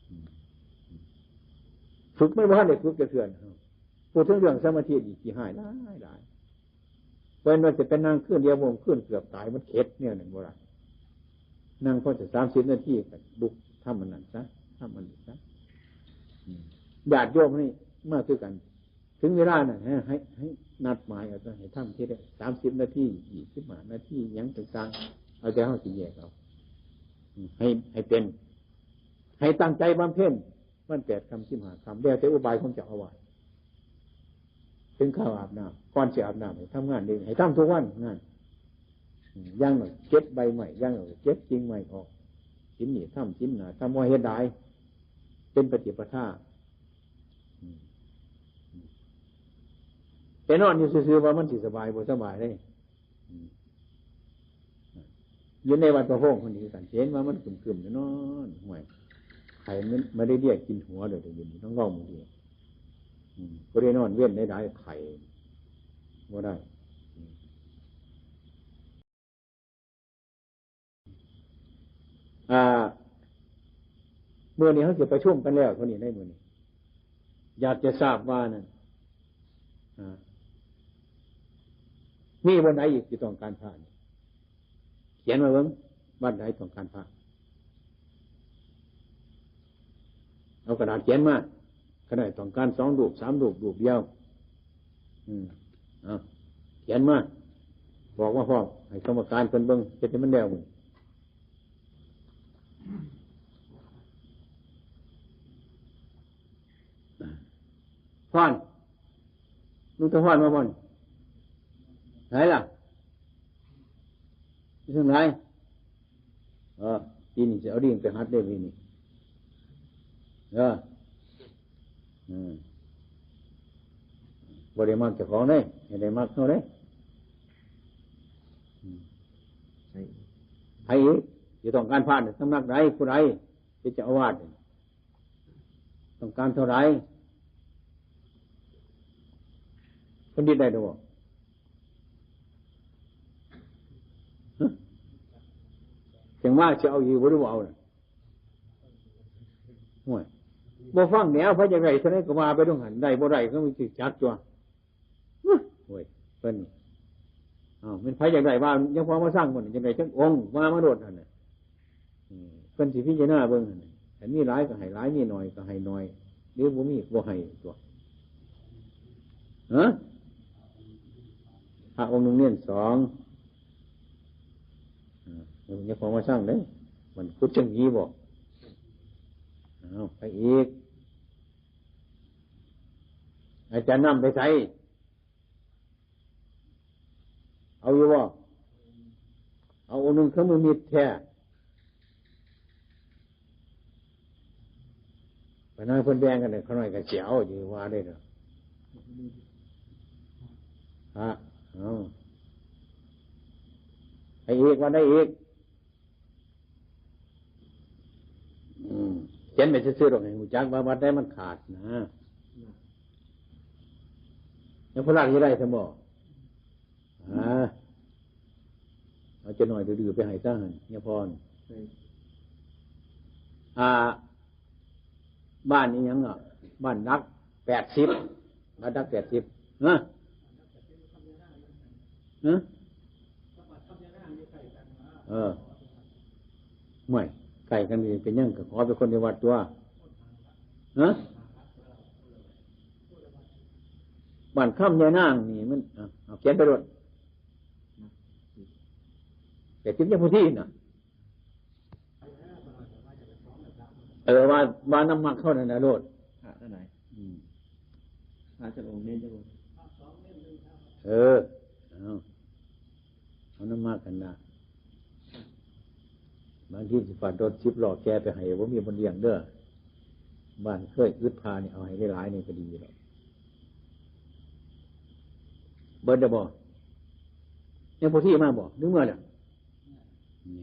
อืม อืม ฝึกมันบ่ทันได้ฝึกจักเทื่อนะ พูดถึงเรื่องสมาธินี่ขี้ฮ้ายหลายหลาย เพิ่นว่าสิไปนั่งคืนเดียว บ่คืนเกือบตาย มันเข็ดแนวนั้นบ่ล่ะ นั่งพอจะสามสิบนาทีก็ลุกทำอันนั้นซะ ทำอันนี้ซะ อืม ญาติโยมนี่มาคือกัน ถึงเวลานั้นให้ ให้ ให้นัดหมายเอาซะ ให้ทำทีละสามสิบนาที ยี่สิบห้านาที หยังต่างๆ เอาใจเฮาสิแยกเอา อืม ให้ ให้เป็น ให้ตั้งใจบำเพ็ญ วันแปดค่ำ สิบห้าค่ำ แล้วแต่อุบายของเจ้าอาวาส ถึงคราวอาบน้ำ ก่อนสิอาบน้ำให้ทำงานเด้ ให้ทำทุกวัน นั่น อืม อย่างน้อยเก็บใบไม้ อย่างน้อยเก็บกิ่งไม้ออก ศีลนี่ทำ ศีลหน้าทำ บ่เฮ็ดหลาย เป็นปฏิปทา อืม อืม แต่นอนอยู่ซื่อๆ ว่ามันสิสบาย บ่สบายเด้ อืม อยู่ในวัดพระพงษ์คนนี้กัน เห็นว่ามันครึมๆ อยู่นอน ห้วย ไข้มัน มาลาเรียกินหัวเลย เดี๋ยวนี้ต้องเว้ามื้อเดียว อืม บ่ได้นอนเว้นได้หลาย ไข้บ่ได้ อืม อ่า มื้อนี้เฮาสิประชุมกันแล้วเท่านี้ ในมื้อนี้ อยากจะทราบว่านั่น อ่า มีวันไหนอีกที่ต้องการพระนี่ เขียนมาเบิ่ง วันไหนต้องการพระ เอากระดาษเขียนมา ขนาดต้องการสองรูป สามรูป รูปเดียว อืม เอา เขียนมา บอกมาพร้อม ให้กรรมการเพิ่นเบิ่ง เฮ็ดให้มันแล้ว พร ลุงตาพรมาพร ไหนล่ะ อยู่ทางไหน เออ ปีนี้สิเอาลิงไปหัดเด้อปีนี้ เออ อืม บ่ได้มักเจ้าของเด้ ให้ได้มักเฮาเด้ อืม ใช่ ไผอีก สิต้องการพระนี่ สำนักใด ผู้ใด เป็นเจ้าอาวาสนี่ ต้องการเท่าไหร่ เพิ่นดิดได้หรือบ่ ฮะ จั่งว่าสิเอาอยู่บ่หรือบ่เอาน่ะ โอ้ย บ่ฟังแนว ไผอยากได้เท่าใดก็ว่าไปตรงหั้น ได้บ่ได้ก็มีสิจักตัว โอ้ย เพิ่น อ้าว แม่นไผอยากได้ว่า ยังพอมาสร้างบ่นี่ จั่งใดจักองค์ ว่ามาโลดหั่นน่ะ อืม เพิ่นสิพิจารณาเบิ่งหั่นน่ะ คันมีหลายก็ให้หลาย มีน้อยก็ให้น้อย หรือบ่มีก็บ่ให้ตัว ฮะ? ระองค์หนึ่งเณรสอง อ่า อย่าพอมาสร้างเด้อ มันคุดจังนี้บ่ เอาไปอีก อาจารย์นำไปใส่ เอาอยู่บ่ เอาองค์หนึ่งเครื่องมือมีดแท้ ไปนั่งเพิ่นแบ่งกันเนี่ย เขาหน่อยก็เสียวอยู่ว่าได้เนาะ ฮะ เอา ไอ้อีก ว่าได้อีก อืม เขียนไปซื่อๆดอก ให้รู้จักว่าวัดใดมันขาดนะ ยังพลาดอยู่ได้สมบ่ อ่า เอาจะหน่อยดื้อๆไปให้ซะหั่น เนี่ยพร ใช่ อ่า บ้านนี้ยังอ่ะ บ้านหลักแปดสิบ บ้านหลักแปดสิบ ฮะ ฮะ เออ ไม่ ใกล้กันนี่เป็นหยัง ก็ขอเป็นคนในวัดตัว ฮะ บ้านคำยายนางนี่มัน เอา เอาเขียนไปโลด แต่ทิพย์ยังพุทธีน่ะ เออ ว่า ว่าน้ำมักเข้านั่นนะโลด พระเท่าไหร่ อืม พระเจ้าองค์นี้เจ้าองค์ เออ เอา เอาน้ำมักกันนะ บางทีสิฝากรถสิบล้อแกไปให้ บ่มีบ่เลี้ยงเด้อ บ้านเคยอึดพานี่ เอาให้หลายๆนี่ก็ดีแล้ว เบิดแล้วบ่ ยังพุทธีมาบ่ หรือเมื่อแล้ว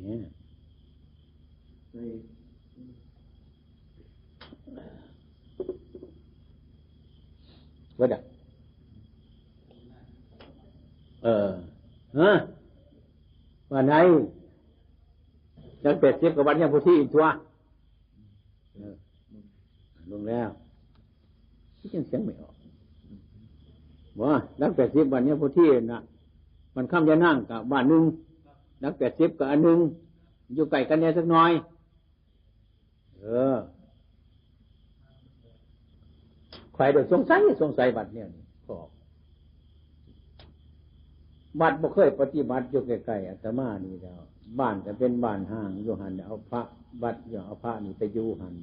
เนี่ย เบิดอะ เออ ฮะ ว่าไง หลักแปดสิบกับวัดยังพุทธีอีกตัว เออ ลงแล้ว ที่ยังเสียงไม่ออก บ่ หลักแปดสิบบ้านยังพุทธีน่ะ บ้านคำยายนางกับบ้านหนึ่ง หลักแปดสิบกับอันหนึ่ง อยู่ใกล้กันแน่สักหน่อย เออ ใครโดยสงสัย สงสัยบัดเนี่ยนี่ ขอ วัดบ่เคยปฏิบัติอยู่ใกล้ๆอาตมานี่แล้ว บ้านก็เป็นบ้านห่างอยู่หั่น เอาพระวัดอยู่ เอาพระนี่ไปอยู่หั่น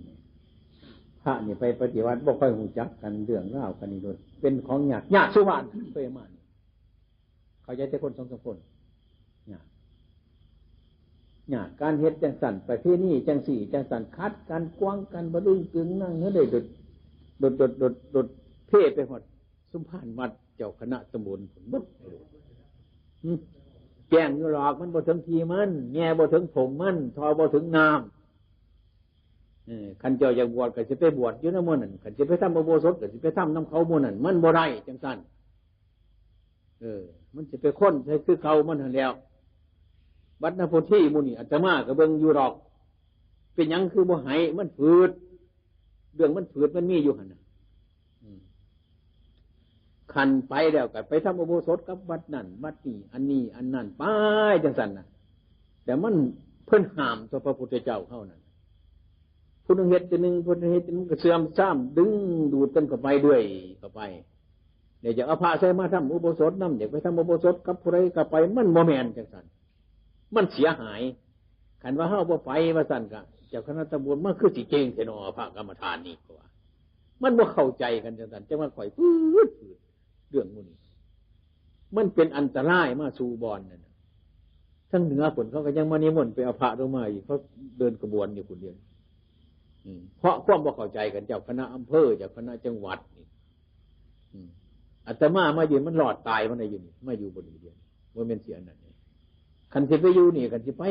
พระนี่ไปปฏิบัติบ่ค่อยรู้จักกัน เรื่องราวกันนี่โดย เป็นของยาก ยากสุวรรณเคยมานี่ เข้าใจแต่คนสองสามคน ยาก ยาก การเฮ็ดจังสั่น ประเพณีจังสี่จังสั่น ขัดกัน กวางกัน บ่ลึงตึงนั่งเฮือได้โดด โดด โดด โดด โดด เพ่ไปฮอด ซุมพานวัดเจ้าคณะตำบลพุ้นเบิด หึ แกล้งอยู่หรอก มันบ่ถึงที่มัน แง่บ่ถึงผงมัน ท่อบ่ถึงน้ำ เออ คันเจ้าอยากบวชก็สิไปบวชอยู่นำหมู่นั่น คันสิไปทำอุโบสถก็สิไปทำนำเขาหมู่นั่น มันบ่ได้จังซั่น เออ มันสิไปค้นใส่คือเก่ามันหั่นแหล้ว วัดนโพธิหมู่นี่อาตมาก็เบิ่งอยู่ดอก เป็นหยังคือบ่ให้มันฝืด เรื่องมันฝืดมันมีอยู่หั่นน่ะ อืม คันไปแล้วก็ไปทำอุโบสถกับวัดนั่นวัดนี่ อันนี้อันนั่นไปจังซั่นน่ะ แต่มันเพิ่นห้ามตัวพระพุทธเจ้าเฮานั่น ผู้หนึ่งเฮ็ดตัวหนึ่ง ผู้หนึ่งเฮ็ดตัวหนึ่งก็เสื่อมทราม ดึงดูดกันเข้าไปเรื่อยเข้าไป เดี๋ยวจะเอาพระใส่มาทำอุโบสถนำ เดี๋ยวไปทำอุโบสถกับผู้ใดก็ไป มันบ่แม่นจังซั่น มันเสียหาย คันว่าเฮาบ่ไปว่าซั่นก็ เจ้าคณะตำบลมันคือสิเก่งแท้น้อ พระกรรมฐานนี่ เพราะว่า มันบ่เข้าใจกันจังซั่น จังว่าข่อยฟืดๆ เรื่องหมู่นี้ มันเป็นอันตรายมาสู่บ่อนนั่นน่ะ ทางเหนือพุ้นเขาก็ยังมานิมนต์ไปเอาพระลงมาอีก เขาเดินขบวนอยู่พุ้นเดียว อืม เพราะความบ่เข้าใจกัน เจ้าคณะอำเภอ เจ้าคณะจังหวัดนี่ อืม อาตมามาอยู่มันรอดตายมันได้อยู่นี่ มาอยู่บ่นี่เดียว บ่แม่นสิอันนั้นนี่ คันสิไปอยู่นี่ คันสิไป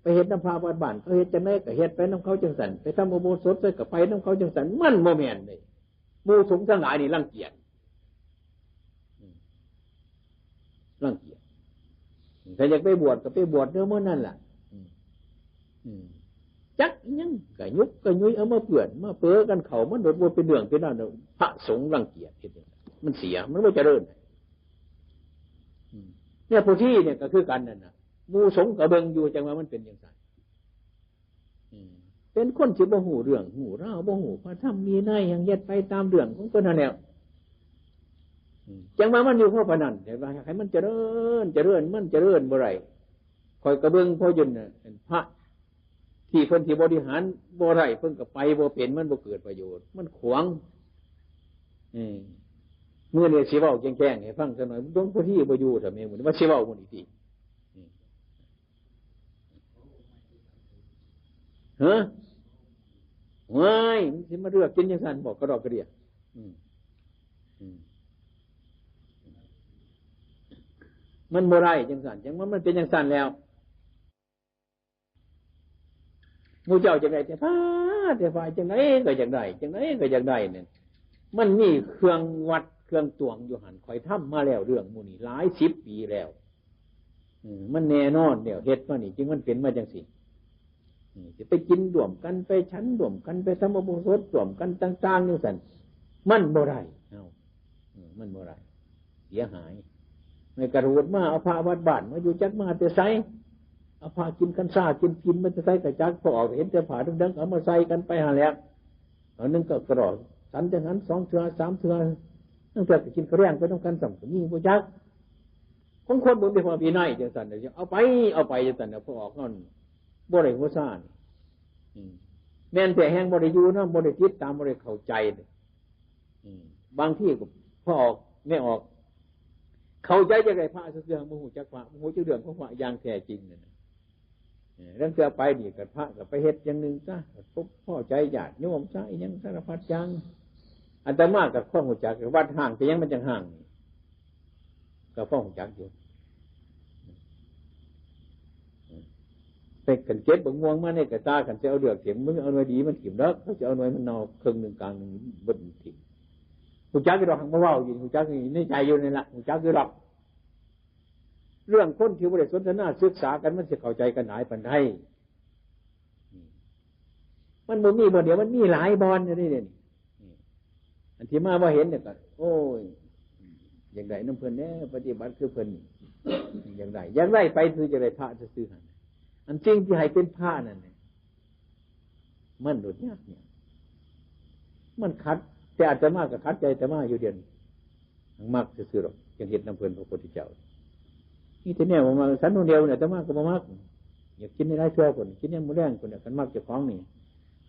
ไปเฮ็ดนำพระวัดบ้าน เขาเฮ็ดจังได๋ก็เฮ็ดไปนำเขาจังซั่น ไปทำอุโบสถใส่ก็ไปนำเขาจังซั่น มันบ่แม่นเด้ หมู่สงฆ์ทั้งหลายนี่รังเกียจ อืม รังเกียจ ถ้าอยากไปบวชก็ไปบวชเด้อมื้อนั่นล่ะ อืม อืม จักอิหยังก็ยุกก็ยุยเอามาเปื้อน มาเปื้อกันเข้า มันโดดบ่เป็นเรื่องเป็นราวดอก พระสงฆ์รังเกียจเฮ็ดจังซั่น มันเสีย มันบ่เจริญ อืม เนี่ย ผู้ที่เนี่ยก็คือกันนั่นน่ะ หมู่สงฆ์ก็เบิ่งอยู่ จังว่ามันเป็นจังซั่น อืม เป็นคนที่บ่ฮู้เรื่องฮู้ราว บ่ฮู้พระธรรมวินัยหยัง เฮ็ดไปตามเรื่องของเพิ่นนั่นแหละ จังว่ามันอยู่พอปานนั้น แต่ว่าให้มันเจริญ เจริญ มันเจริญบ่ได้ ข้อยกะเบิ่งพออยู่น่ะ พระที่เพิ่นสิบริหารบ่ได้ เพิ่นก็ไปบ่เป็น มันบ่เกิดประโยชน์ มันขวาง เออ มื้อนี้สิเว้าแจ้งๆให้ฟังซะหน่อย หลวงพ่อที่บ่อยู่ซะแม่มื้อนี้ ว่าสิเว้ามื้อนี้ติ ฮะ ว้าย มันสิมาเลือกกินจังซั่น บอกกระดอกกระเดีย อืม อืม มันบ่ได้จังซั่น จังว่ามันเป็นจังซั่นแล้ว หมู่เจ้าจังได๋แต่ฟ้า แต่ฟ้า จังได๋ก็จังได๋ จังได๋ก็จังได๋เนี่ย มันมีเครื่องวัดเครื่องตวงอยู่หั่น ข้อยทำมาแล้วเรื่องหมู่นี้หลายสิบปีแล้ว อืม มันแน่นอนแล้ว เฮ็ดมานี่ จึงมันเป็นมาจังซี่ อืม สิไปกินร่วมกัน ไปฉันร่วมกัน ไปทำอุโบสถร่วมกันต่างๆจังซั่น มันบ่ได้ เอ้า อืม มันบ่ได้ เสียหาย ไม่กระโดดมา เอาพระวัดบ้านมาอยู่จักมาแต่ไส เอาพระกินคันซ่ากินกินมาแต่ไสกะจัก พอออกเห็นแต่ผ้าเดิงๆ เอามาใส่กันไปหั่นแหละ เอาหนึ่งก็กระดอก ฉันจังหั้น สองเทื่อ สามเทื่อ ตั้งแต่ไปกินข้าวแลงไปนำกันซ้ำก็มีบ่จัก ของคนบ่มีพระวินัยจังซั่นน่ะ เอาไป เอาไปจังซั่นน่ะ พอออกนั่นบ่ได้หัวซ่าน อืม แม่นแต่แฮงบ่ได้อยู่นำ บ่ได้ติดตาม บ่ได้เข้าใจ อืม บางทีก็พ่อออกแม่ออก เข้าใจจักได๋พระซื่อๆ บ่ฮู้จักพระ บ่ฮู้จักเรื่องของพระอย่างแท้จริงนั่นน่ะ เออ เรื่องเทื่อไปนี่ก็พระก็ไปเฮ็ดอย่างหนึ่งซะ พบพ้อใจญาติโยมซะ อิหยังสารพัดอย่าง อาตมาก็พอฮู้จัก วัดฮ้าง เป็นหยังมันจังฮ้าง ก็พอฮู้จักอยู่ ไปกันเก็บบักม่วงมาในกระตา คันสิเอาเลือกถิ่ม มึงเอาหน่วยดีมันถิ่มดอก เขาสิเอาหน่วยมันเน่าครึ่งหนึ่งกลางหนึ่งเบิดถิ่ม ฮู้จักอยู่ดอก หั้นบ่เว้าอยู่ ฮู้จักอยู่ในใจอยู่นั่นล่ะ ฮู้จักอยู่ดอก เรื่องคนที่บ่ได้สนทนาศึกษากัน มันสิเข้าใจกันหลายปานใด มันบ่มีบ่อนเดียว มันมีหลายบ่อนอยู่นี่เด้นี่ อันที่มาบ่เห็นเนี่ยก็ โอ้ย อยากได้นำเพิ่นแหน่ ปฏิบัติคือเพิ่น อยากได้ อยากได้ไปคืออยากได้พระซื่อๆหั่น อันสิ่งที่ให้เป็นพระนั่นเนี่ย มันหลุดยากเนี่ย มันขัด แต่อาตมาก็ขัดใจอาตมาอยู่เดี๋ยวนี้ มักซื่อๆดอก จังเฮ็ดนำเพิ่นพระพุทธเจ้า นี่แต่แนวบ่มัก สันคนเดียวเนี่ย อาตมาก็บ่มัก อยากกินในหลายเทื่อคน กินยามมื้อแลงคนเนี่ย คันมักเจ้าของนี่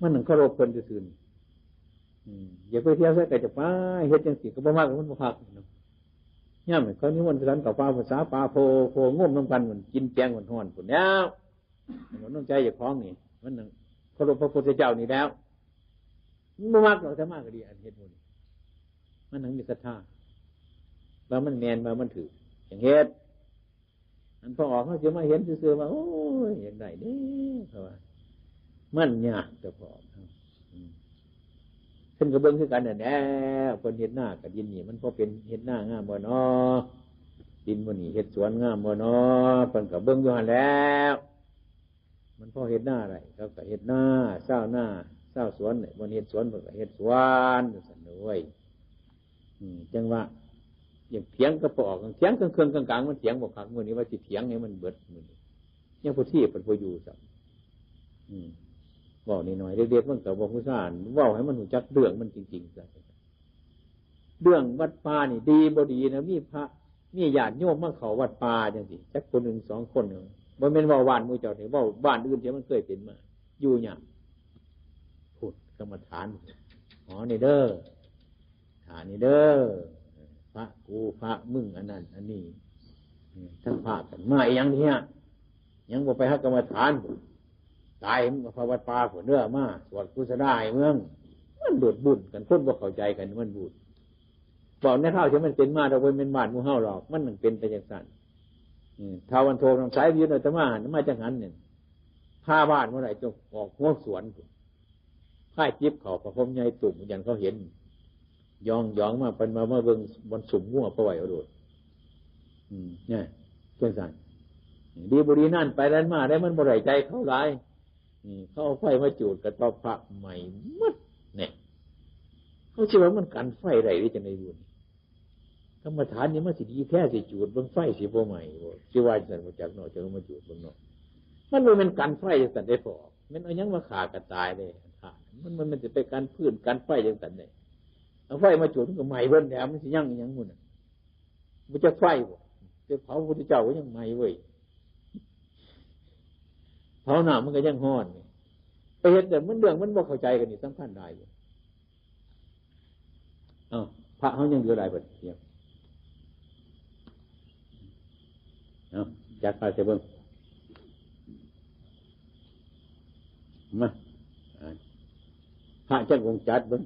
มันนั่งเคารพเพิ่นซื่อๆนี่ อืม อยากไปเที่ยวไสก็จะไป เฮ็ดจังซี่ก็บ่มัก มันบ่คักเนาะ ยามเขานิมนต์ไปฉันข้าวปลาภาษาปลาโพ โพงมนำกัน มันกินแกงฮ้อนๆพุ้นแหล้ว มันน้ำใจเจ้าของนี่ มันนั่งเคารพพระพุทธเจ้านี่แล้ว มันบ่มักดอก อาตมาก็ดี อันเฮ็ดบุญ มันนั่งมีศรัทธา ว่ามันแม่น ว่ามันถูก จังเฮ็ด อันพอออกเขาสิมาเห็นซื่อๆว่า โอ้ย อยากได้เด้ เพราะว่า มันยากแต่พอออก อืม เพิ่นก็เบิ่งคือกันนั่นแหละ เพิ่นเฮ็ดนากับดินนี่ มันพอเป็นเฮ็ดนางามบ่น้อ ดินมื้อนี้เฮ็ดสวนงามบ่น้อ เพิ่นก็เบิ่งอยู่หั่นแหล้ว มันพอเฮ็ดนาได้ เขาก็เฮ็ดนา ชาวนา ชาวสวนเนี่ย มันเฮ็ดสวน เพิ่นก็เฮ็ดสวน จังซั่นเด้อเว้ย อืม จังว่า อยากเถียงก็บ่ออก เถียงเครื่องๆกลางๆ มันเถียงบ่คัก มื้อนี้ว่าสิเถียงให้มันเบิดมื้อนี้ ยังผู้ที่เพิ่นบ่อยู่ซ้ำ อืม เว้าน้อยๆ เด็กๆ มันก็บ่ฮู้ซ่าน เว้าให้มันรู้จักเรื่องมันจริงๆซะ เรื่องวัดป่านี่ดีบ่ดีนะ มีพระ มีญาติโยมมาเข้าวัดป่าจังซี่ จักคนหนึ่งสองคนเนี่ย บ่แม่นเว้าบ้านหมู่เจ้านี่ เว้าบ้านอื่นที่มันเคยเป็นมา อยู่ยาก พุทธกรรมฐาน อ๋อ นี่เด้อ ฐานนี่เด้อ พระกูพระมึง อันนั้น อันนี้ ทั้งพระกันมาอีหยังเนี่ย ยังบ่ไปหากรรมฐาน ตายมึงก็พาวัดป่าพุ้นเด้อ มาสวดกุศลาให้เมือง มันโดดบุญกัน คนบ่เข้าใจกัน มันบุญ บอกในคราวที่มันเป็นมา เราบ่แม่นบ้านหมู่เฮาหรอก มันนั่งเป็นไปจังซั่น อืม ท้าววันโทนำสายวิญญาณอาตมาหันมาจังหันเนี่ย พาบ้านเมื่อไหร่จงออกหัวสวนพุ้น พายจิบเข้าพระพรหมใหญ่ตุ่มยันเขาเห็น ยองๆมา เพิ่นมา มาเบิ่งบ่อนซุ่มงัวไปไว้เอาโลด อืม เนี่ย จังซั่น ดีบ่ดีนั่นไปนั่นมาได้ มันบ่ได้ใจเขาหลาย อืม เขาเอาไฟมาจูดกระต๊อบพระไหม้หมด เนี่ย เขาสิว่ามันกันไฟได้หรือจังได๋บุญ กรรมฐานนี่มันสิดีแท้ สิจูดเบิ่งไฟสิบ่ไหม้บ่ สิว่าจังซั่นบ่จักเนาะ จังมาจูดเบิ่งเนาะ มันบ่แม่นกันไฟจังซั่นเด้พ่อ แม่นเอาหยังมาฆ่ากันตายเด้ มัน มัน มันสิไปกันฟืนกันไฟจังซั่นเด้ เอาไฟมาจูดมันก็ไหม้เบิดแล้ว มันสิยังอีหยังหมู่น่ะ บ่จักไฟบ่ ไปเผาพระพุทธเจ้าก็ยังไหม้เว้ย เผาน้ำมันก็ยังร้อนนี่ ไปเฮ็ดแต่มันเรื่องมันบ่เข้าใจกันนี่สำคัญหลายอยู่ เอ้า พระเฮายังเหลือหลายบัดเนี่ย เอ้า จัดไปเถอะเบิ่ง มา อ่า พระจักองค์จัดเบิ่ง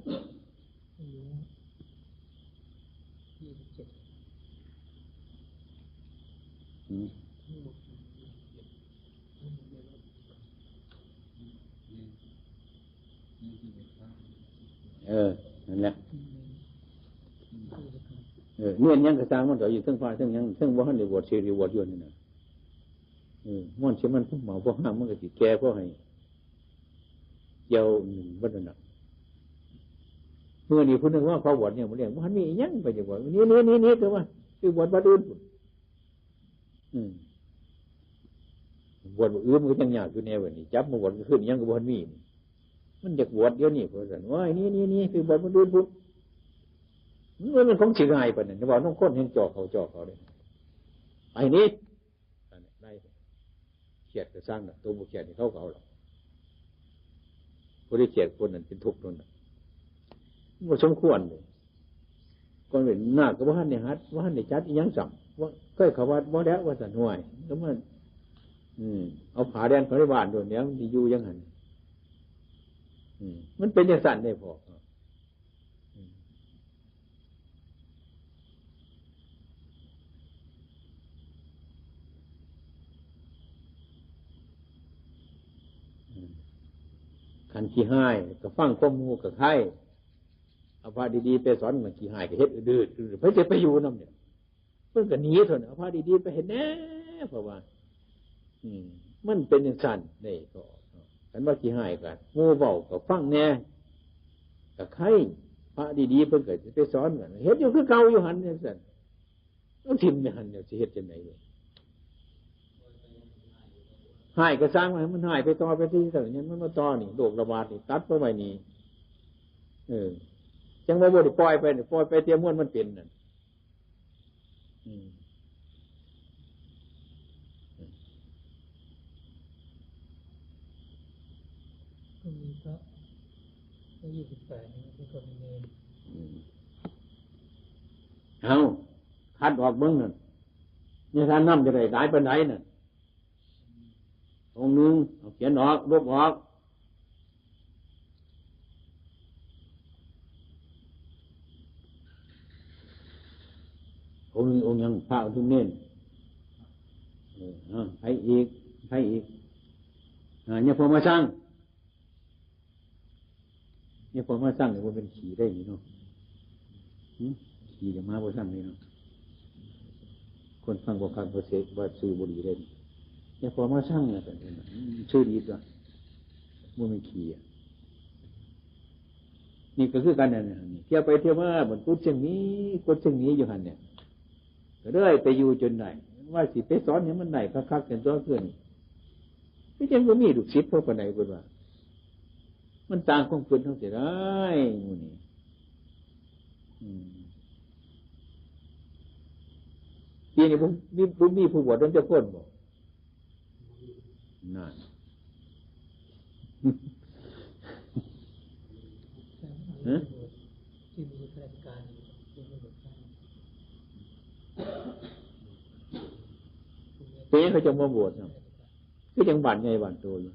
อืม เออ นั่นแหละ เออ เนียนหยังกะซ่างมันก็อยู่เทิงฟ้าเทิงหยัง เทิงบ่ทันได้บวช สิได้บวชอยู่นี่นะ เออ ม่วนสิมันพวกหมอพวกห้ามมันก็สิแก่พวกให้ เกี่ยวหนึ่งบ่นั่นน่ะ มื้อนี้ผู้หนึ่งว่าเขาบวชเนี่ย มื้อเรียกบ่ทันมีอิหยังไปจะบวช นี่ นี่ นี่ นี่ คือว่า คือบวชวัดอื่นพุ้น อืม บวชมื้ออื่นมันก็ยังยากอยู่แน่เว้ยนี่ จับมาบวชก็ขึ้นยังก็บ่ทันมีนี่ มันอยากบวชเดี๋ยวนี้ เพิ่นว่าซั่น โอ้ย นี่ นี่ นี่ คือบวชมื้ออื่นพุ้น มันเป็นของสิง่ายปานนั้น เว้านำคนแฮ่งจ่อเขา จ่อเขาเลย ไอ้นี่ นั่นแหละ ได้ เขียดก็ซ่างน่ะ ตัวบ่เขียดนี่เขาก็เอาหรอก ผู้ที่เขียดคนนั้นเป็นทุกข์นั่นน่ะ มันบ่สมควรเลย ก่อนเป็นนาคก็บ่ทันได้หัด บ่ทันได้จัดอิหยังซ้ำ ว่าเคยเข้าวัดบ่แล้ว ว่าซั่น ห้วย แล้วมัน อืม เอาผ้าแดนเข้าในบ้านโดนแล้ว มันสิอยู่จั่งหั่น อืม มันเป็นจั่งซั่นเด้พ่อ อืม อืม คันขี้ฮ้ายก็ฟังความหมู่ก็ไคร้ เอาพระดีๆไปสอนมันขี้ฮ้ายก็เฮ็ดอืดๆ ไผสิไปอยู่นำเนี่ย เพิ่นก็หนีเท่านั้น เอาพระดีๆไปเฮ็ดแหน่ เพราะว่า อืม มันเป็นจั่งซั่นเด้ ก็ คันว่าขี้ฮ้ายก็หมู่เว้าก็ฟังแหน่ ก็ไคร้ พระดีๆเพิ่นก็สิไปสอนกัน เฮ็ดอยู่คือเก่าอยู่หั่นจั่งซั่น มันถิ่มไปหั่นเนี่ย สิเฮ็ดจั่งใด๋ ฮ้ายก็ซ่างมัน มันฮ้ายไปต่อไปที่ซั่น มันมาต่อนี่ โรคระบาดนี่ ตัดไปไว้นี่ เออ จั่งว่าบ่ได้ปล่อยไปนี่ ปล่อยไปเตียมวนมันเป็นนั่น อืม ก็มีพระอายุสิบแปดนี่ก็มีเณร อืม เอา คัดออกเบิ่งนั่น นี่ท่านนำจะได้หลายปานใดนั่น องค์หนึ่ง เอาเขียนออก ลบออก องค์หนึ่ง องค์หยัง พระอุทุมเณร เออ เอา ไผอีก ไผอีก อ่า เนี่ยพอมาสร้าง เนี่ยพอมาสร้างเนี่ย บ่เป็นขี้ได้นี่เนาะ หึ ขี้จะมาบ่สร้างนี่เนาะ คนฟังบ่คักบ่เสกบ่สูบบุหรี่ได้นี่ เนี่ยพอมาสร้างเนี่ย เป็น เป็น ชื่อดีตัว บ่เป็นขี้อะ นี่ก็คือกันนั่นน่ะ นี่เที่ยวไปเที่ยวมา มันกุดเชียงนี้ กุดเชียงนี้อยู่หั่นเนี่ย ก็เลยไปอยู่จนได้ ว่าสิไปสอนให้มันได้คักๆ กันตัวเพิ่น ก็ยังบ่มีลูกศิษย์พอปานใดเพิ่นว่า มันต่างความคิดเฮาเสียดายหมู่นี้ อืม ปีนี้บ่มี บ่มีผู้บวชนำจักคนบ่ นั่น ฮะ ที่มีข้าราชการอยู่ เป็นหยังเขาจะมาบวชเนาะ คือจังบ้านใหญ่บ้านโตอยู่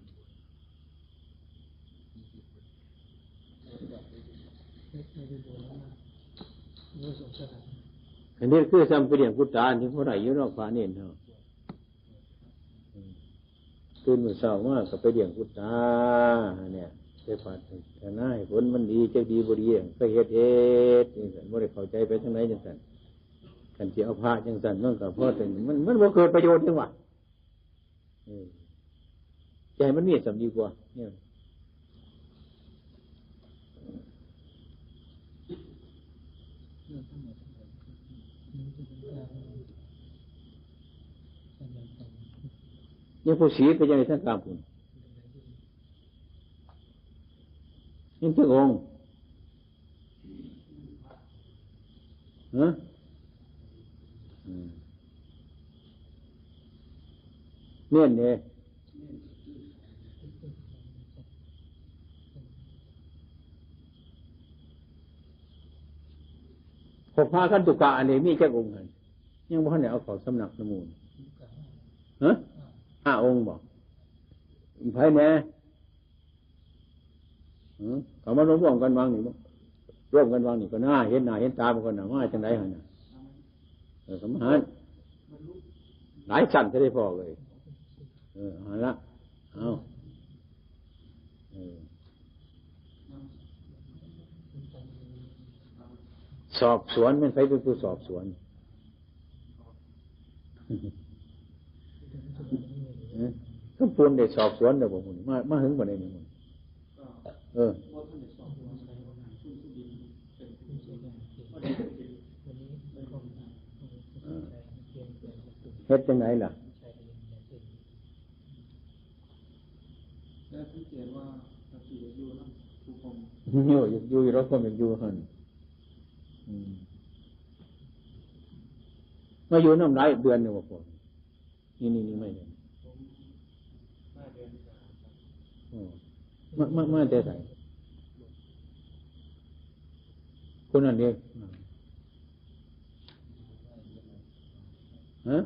อันนี้คือซ้ำไปเลี้ยงกุตา ที่เขาได้อยู่เนาะ พระเณรเฮา ตื่นมื้อเช้ามาก็ไปเลี้ยงกุตาเนี่ย ไปพัฒนาให้ผลมันดี จักดีบ่ดี ก็เฮ็ด เฮ็ดจั่งซั่น บ่ได้เข้าใจไปทางไหนจั่งซั่น คันสิเอาพระจั่งซั่น มันก็พอแต่ มัน มันบ่เกิดประโยชน์จั่งหวะ เออ จะให้มันมีส่ำดีกว่า เนี่ย เนี่ยผู้ศรีไปจังได๋ทางกลางพุ้น นี่จักองค์ ฮะ เน้นเด้ พวกพระคันตุกะอันนี้มีจักองค์หั่น ยังบ่ทันได้เอาเข้าสำนักนำหมู่ ฮะ ห้าองค์บ่ ไผแหน่ หือ เขามารวมๆกันวางนี่บ่ รวมกันวางนี่ก็น่าเห็นหน้าเห็นตามันก็น่า มาจังได๋หั่นน่ะ เออ สมหาร หลายชั้นจะได้พอเลย เออ เอาละ เอา เออ สอบสวน แม่นไผเป็นผู้สอบสวน เออ สมบูรณ์ได้สอบสวนแล้วบ่มื้อนี้ มา มาถึงบ่ได้มื้อนี้ เออ เออ เฮ็ดจังได๋ล่ะ แล้วสังเกตว่าปฏิบัติอยู่นะทุกคน อยู่ อยู่ อยู่ เราก็เป็นอยู่หั่น อืม มาอยู่นำหลายเดือนแล้วบ่พอ นี่ นี่ นี่ไม่เนี่ย ผมมาเดือนสามครับ อืม มา มา มาแต่ไส คนนั้นเด้ ฮะ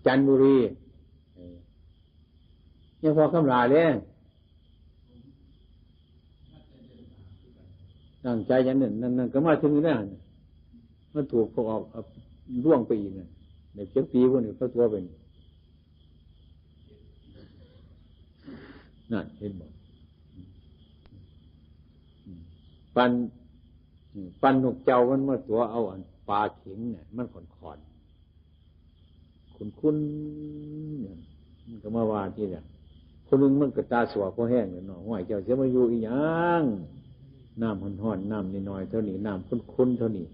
จันทบุรี เออ ยังพอคำลาเลย ตั้งใจอย่างนั้น นั่น นั่นก็มาถึงนี่นะ มันถูกเขาออก เอาล่วงไปอีกน่ะ ในเจ็ดปีพวกนี้เขาตัวเป็น นั่นเห็นบ่ ปัน ปันนกเจ้ามันมาตัวเอาอันปลาเข็งเนี่ย มันขอนขอน คุ้นๆ เนี่ย มันก็มาว่าที่เนี่ย คนหนึ่งมันก็ตาสว่างพอแห้งเลยเนาะ ห้วย เจ้าเสียมาอยู่อีหยัง น้ำฮ้อนๆ น้ำน้อยๆ เท่านี้ น้ำคุ้นๆ เท่านี้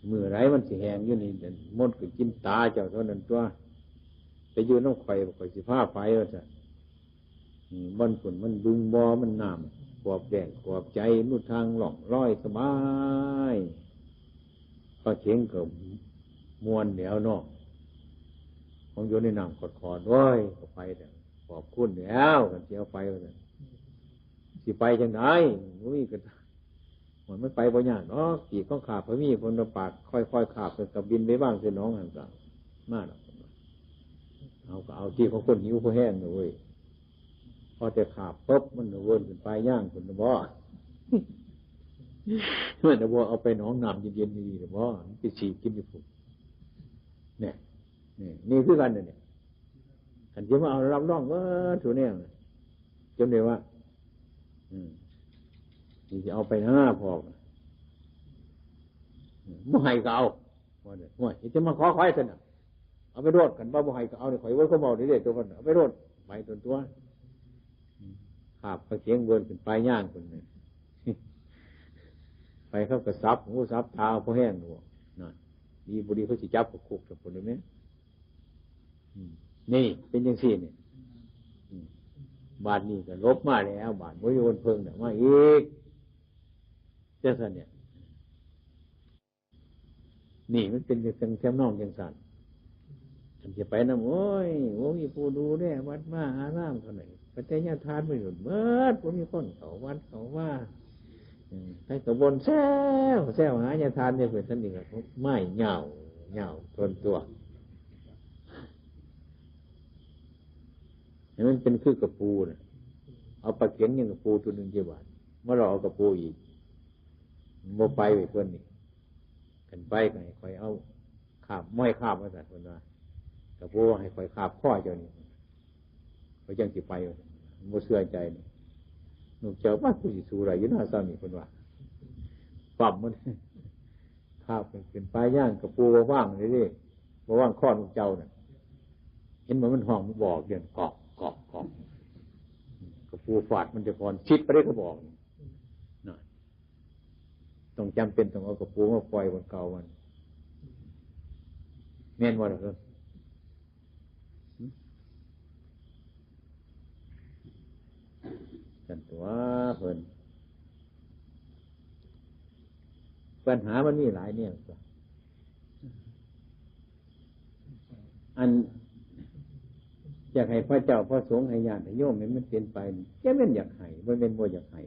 มื้อใดมันสิแห้งอยู่นี่ มดก็กินตาเจ้าเท่านั้นตัว ไปอยู่นำข่อย ข่อยสิพาไปว่าซั่น อืม บ่อนพุ้นมันบึงบ่อ มันน้ำ ขวบแดงขวบใจ ลู่ทางล่องลอยสบาย ปลาเข็งก็ม่วนแหล้วเนาะ ของอยู่ในน้ำขอดๆ โอ้ย ก็ไปแล้ว ขอบคุณแล้ว คันสิเอาไปว่าซั่น สิไปจังได๋ บ่มีก็ มัน มันไปบ่ยากดอก ปีกของข้าพเจ้ามีคนละปาก ค่อยๆ คาบ เพิ่นก็บินไปวางใส่หนองหั่นก็มาดอก เอาก็เอาที่ของคนหิวพอแห้งน่ะเว้ย พอแต่คาบปุ๊บ มันก็วนขึ้นไปย่างพุ้นน่ะบ่ มันน่ะบ่เอาไปหนองน้ำเย็นๆ นี่น่ะบ่ มันไปฉี่กินอยู่พุ้น เนี่ย นี่ นี่คือกันน่ะเนี่ย คันสิมาเอารับรองเบิดทุกแนวน่ะ จนได้ว่า อืม นี่สิเอาไปหน้าพอกน่ะ อืม บ่ให้ก็เอา ว่าเนี่ย โอ้ย จะมาขอข่อยซั่นน่ะ เอาไปโลด คันว่าบ่ให้ก็เอานี่ ข่อยเว้าความเว้าเด้ๆ ตัวมัน เอาไปโลด ไปตัวตัว อืม คาบกางเกงเวินขึ้นไปย่างพุ้นน่ะ ไปเขาก็สับหูสับตาเอาพอแห้งอยู่ นั่น ดีบ่ดีเขาสิจับเข้าคุกซะพุ้นเลยแม่ อืม นี่เป็นจังซี่นี่ อืม บาดนี้ก็หลบมาแล้ว บาดบ่มีคนเพิ่งน่ะมาอีก จังซั่นเนี่ย นี่มันเป็นจังซั่น ทำนองจังซั่น คันสิไปนำ โอ้ย บ่มีผู้ดูแลวัดวาอารามเท่าใด ปัจจัยทานบ่หยุดเบิด บ่มีคนเข้าวัดเข้าวา อืม ไผก็บ่นแซวแซวหาญาทานเนี่ย เพิ่นซั่นนี่ก็ไม้ยาว ยาวทนตัว ให้มันเป็นคือกระปูน่ะ เอาปลาเข็งยังกระปูตัวหนึ่งเจ็ดบาท มาหลอกเอากระปูอีก บ่ไปเว้ยเพิ่นนี่ คันไปก็ให้ข่อยเอาคาบ ม้อยคาบว่าซั่นเพิ่นว่า กระปูให้ข่อยคาบคอเจ้านี่ ข่อยจังสิไปว่าซั่น บ่เชื่อใจนี่ นกเจ้า "ว่ากูสิสู้ได้อยู่นะ ซ้ำนี่" เพิ่นว่า ปั๊มมัน คาบขึ้นไปย่างกระปูบ่ว่างเลยเด้ บ่ว่างคอนกเจ้าน่ะ เห็นบ่มันฮ้องบอกเดือนกอก กอก กอก กระปูฟาดมันจะก่อน ชิดไปได้กระบอกนี่ น่ะ ต้องจำเป็นต้องเอากระปูมาปล่อยบนเก่ามัน แม่นบ่ล่ะเพิ่น ซั่นตัวเพิ่น ปัญหามันมีหลายแนวตัว อัน อยากให้พระเจ้าพระสงฆ์ให้ญาติโยมให้มันเป็นไป จะแม่นอยากให้ บ่แม่นบ่อยากให้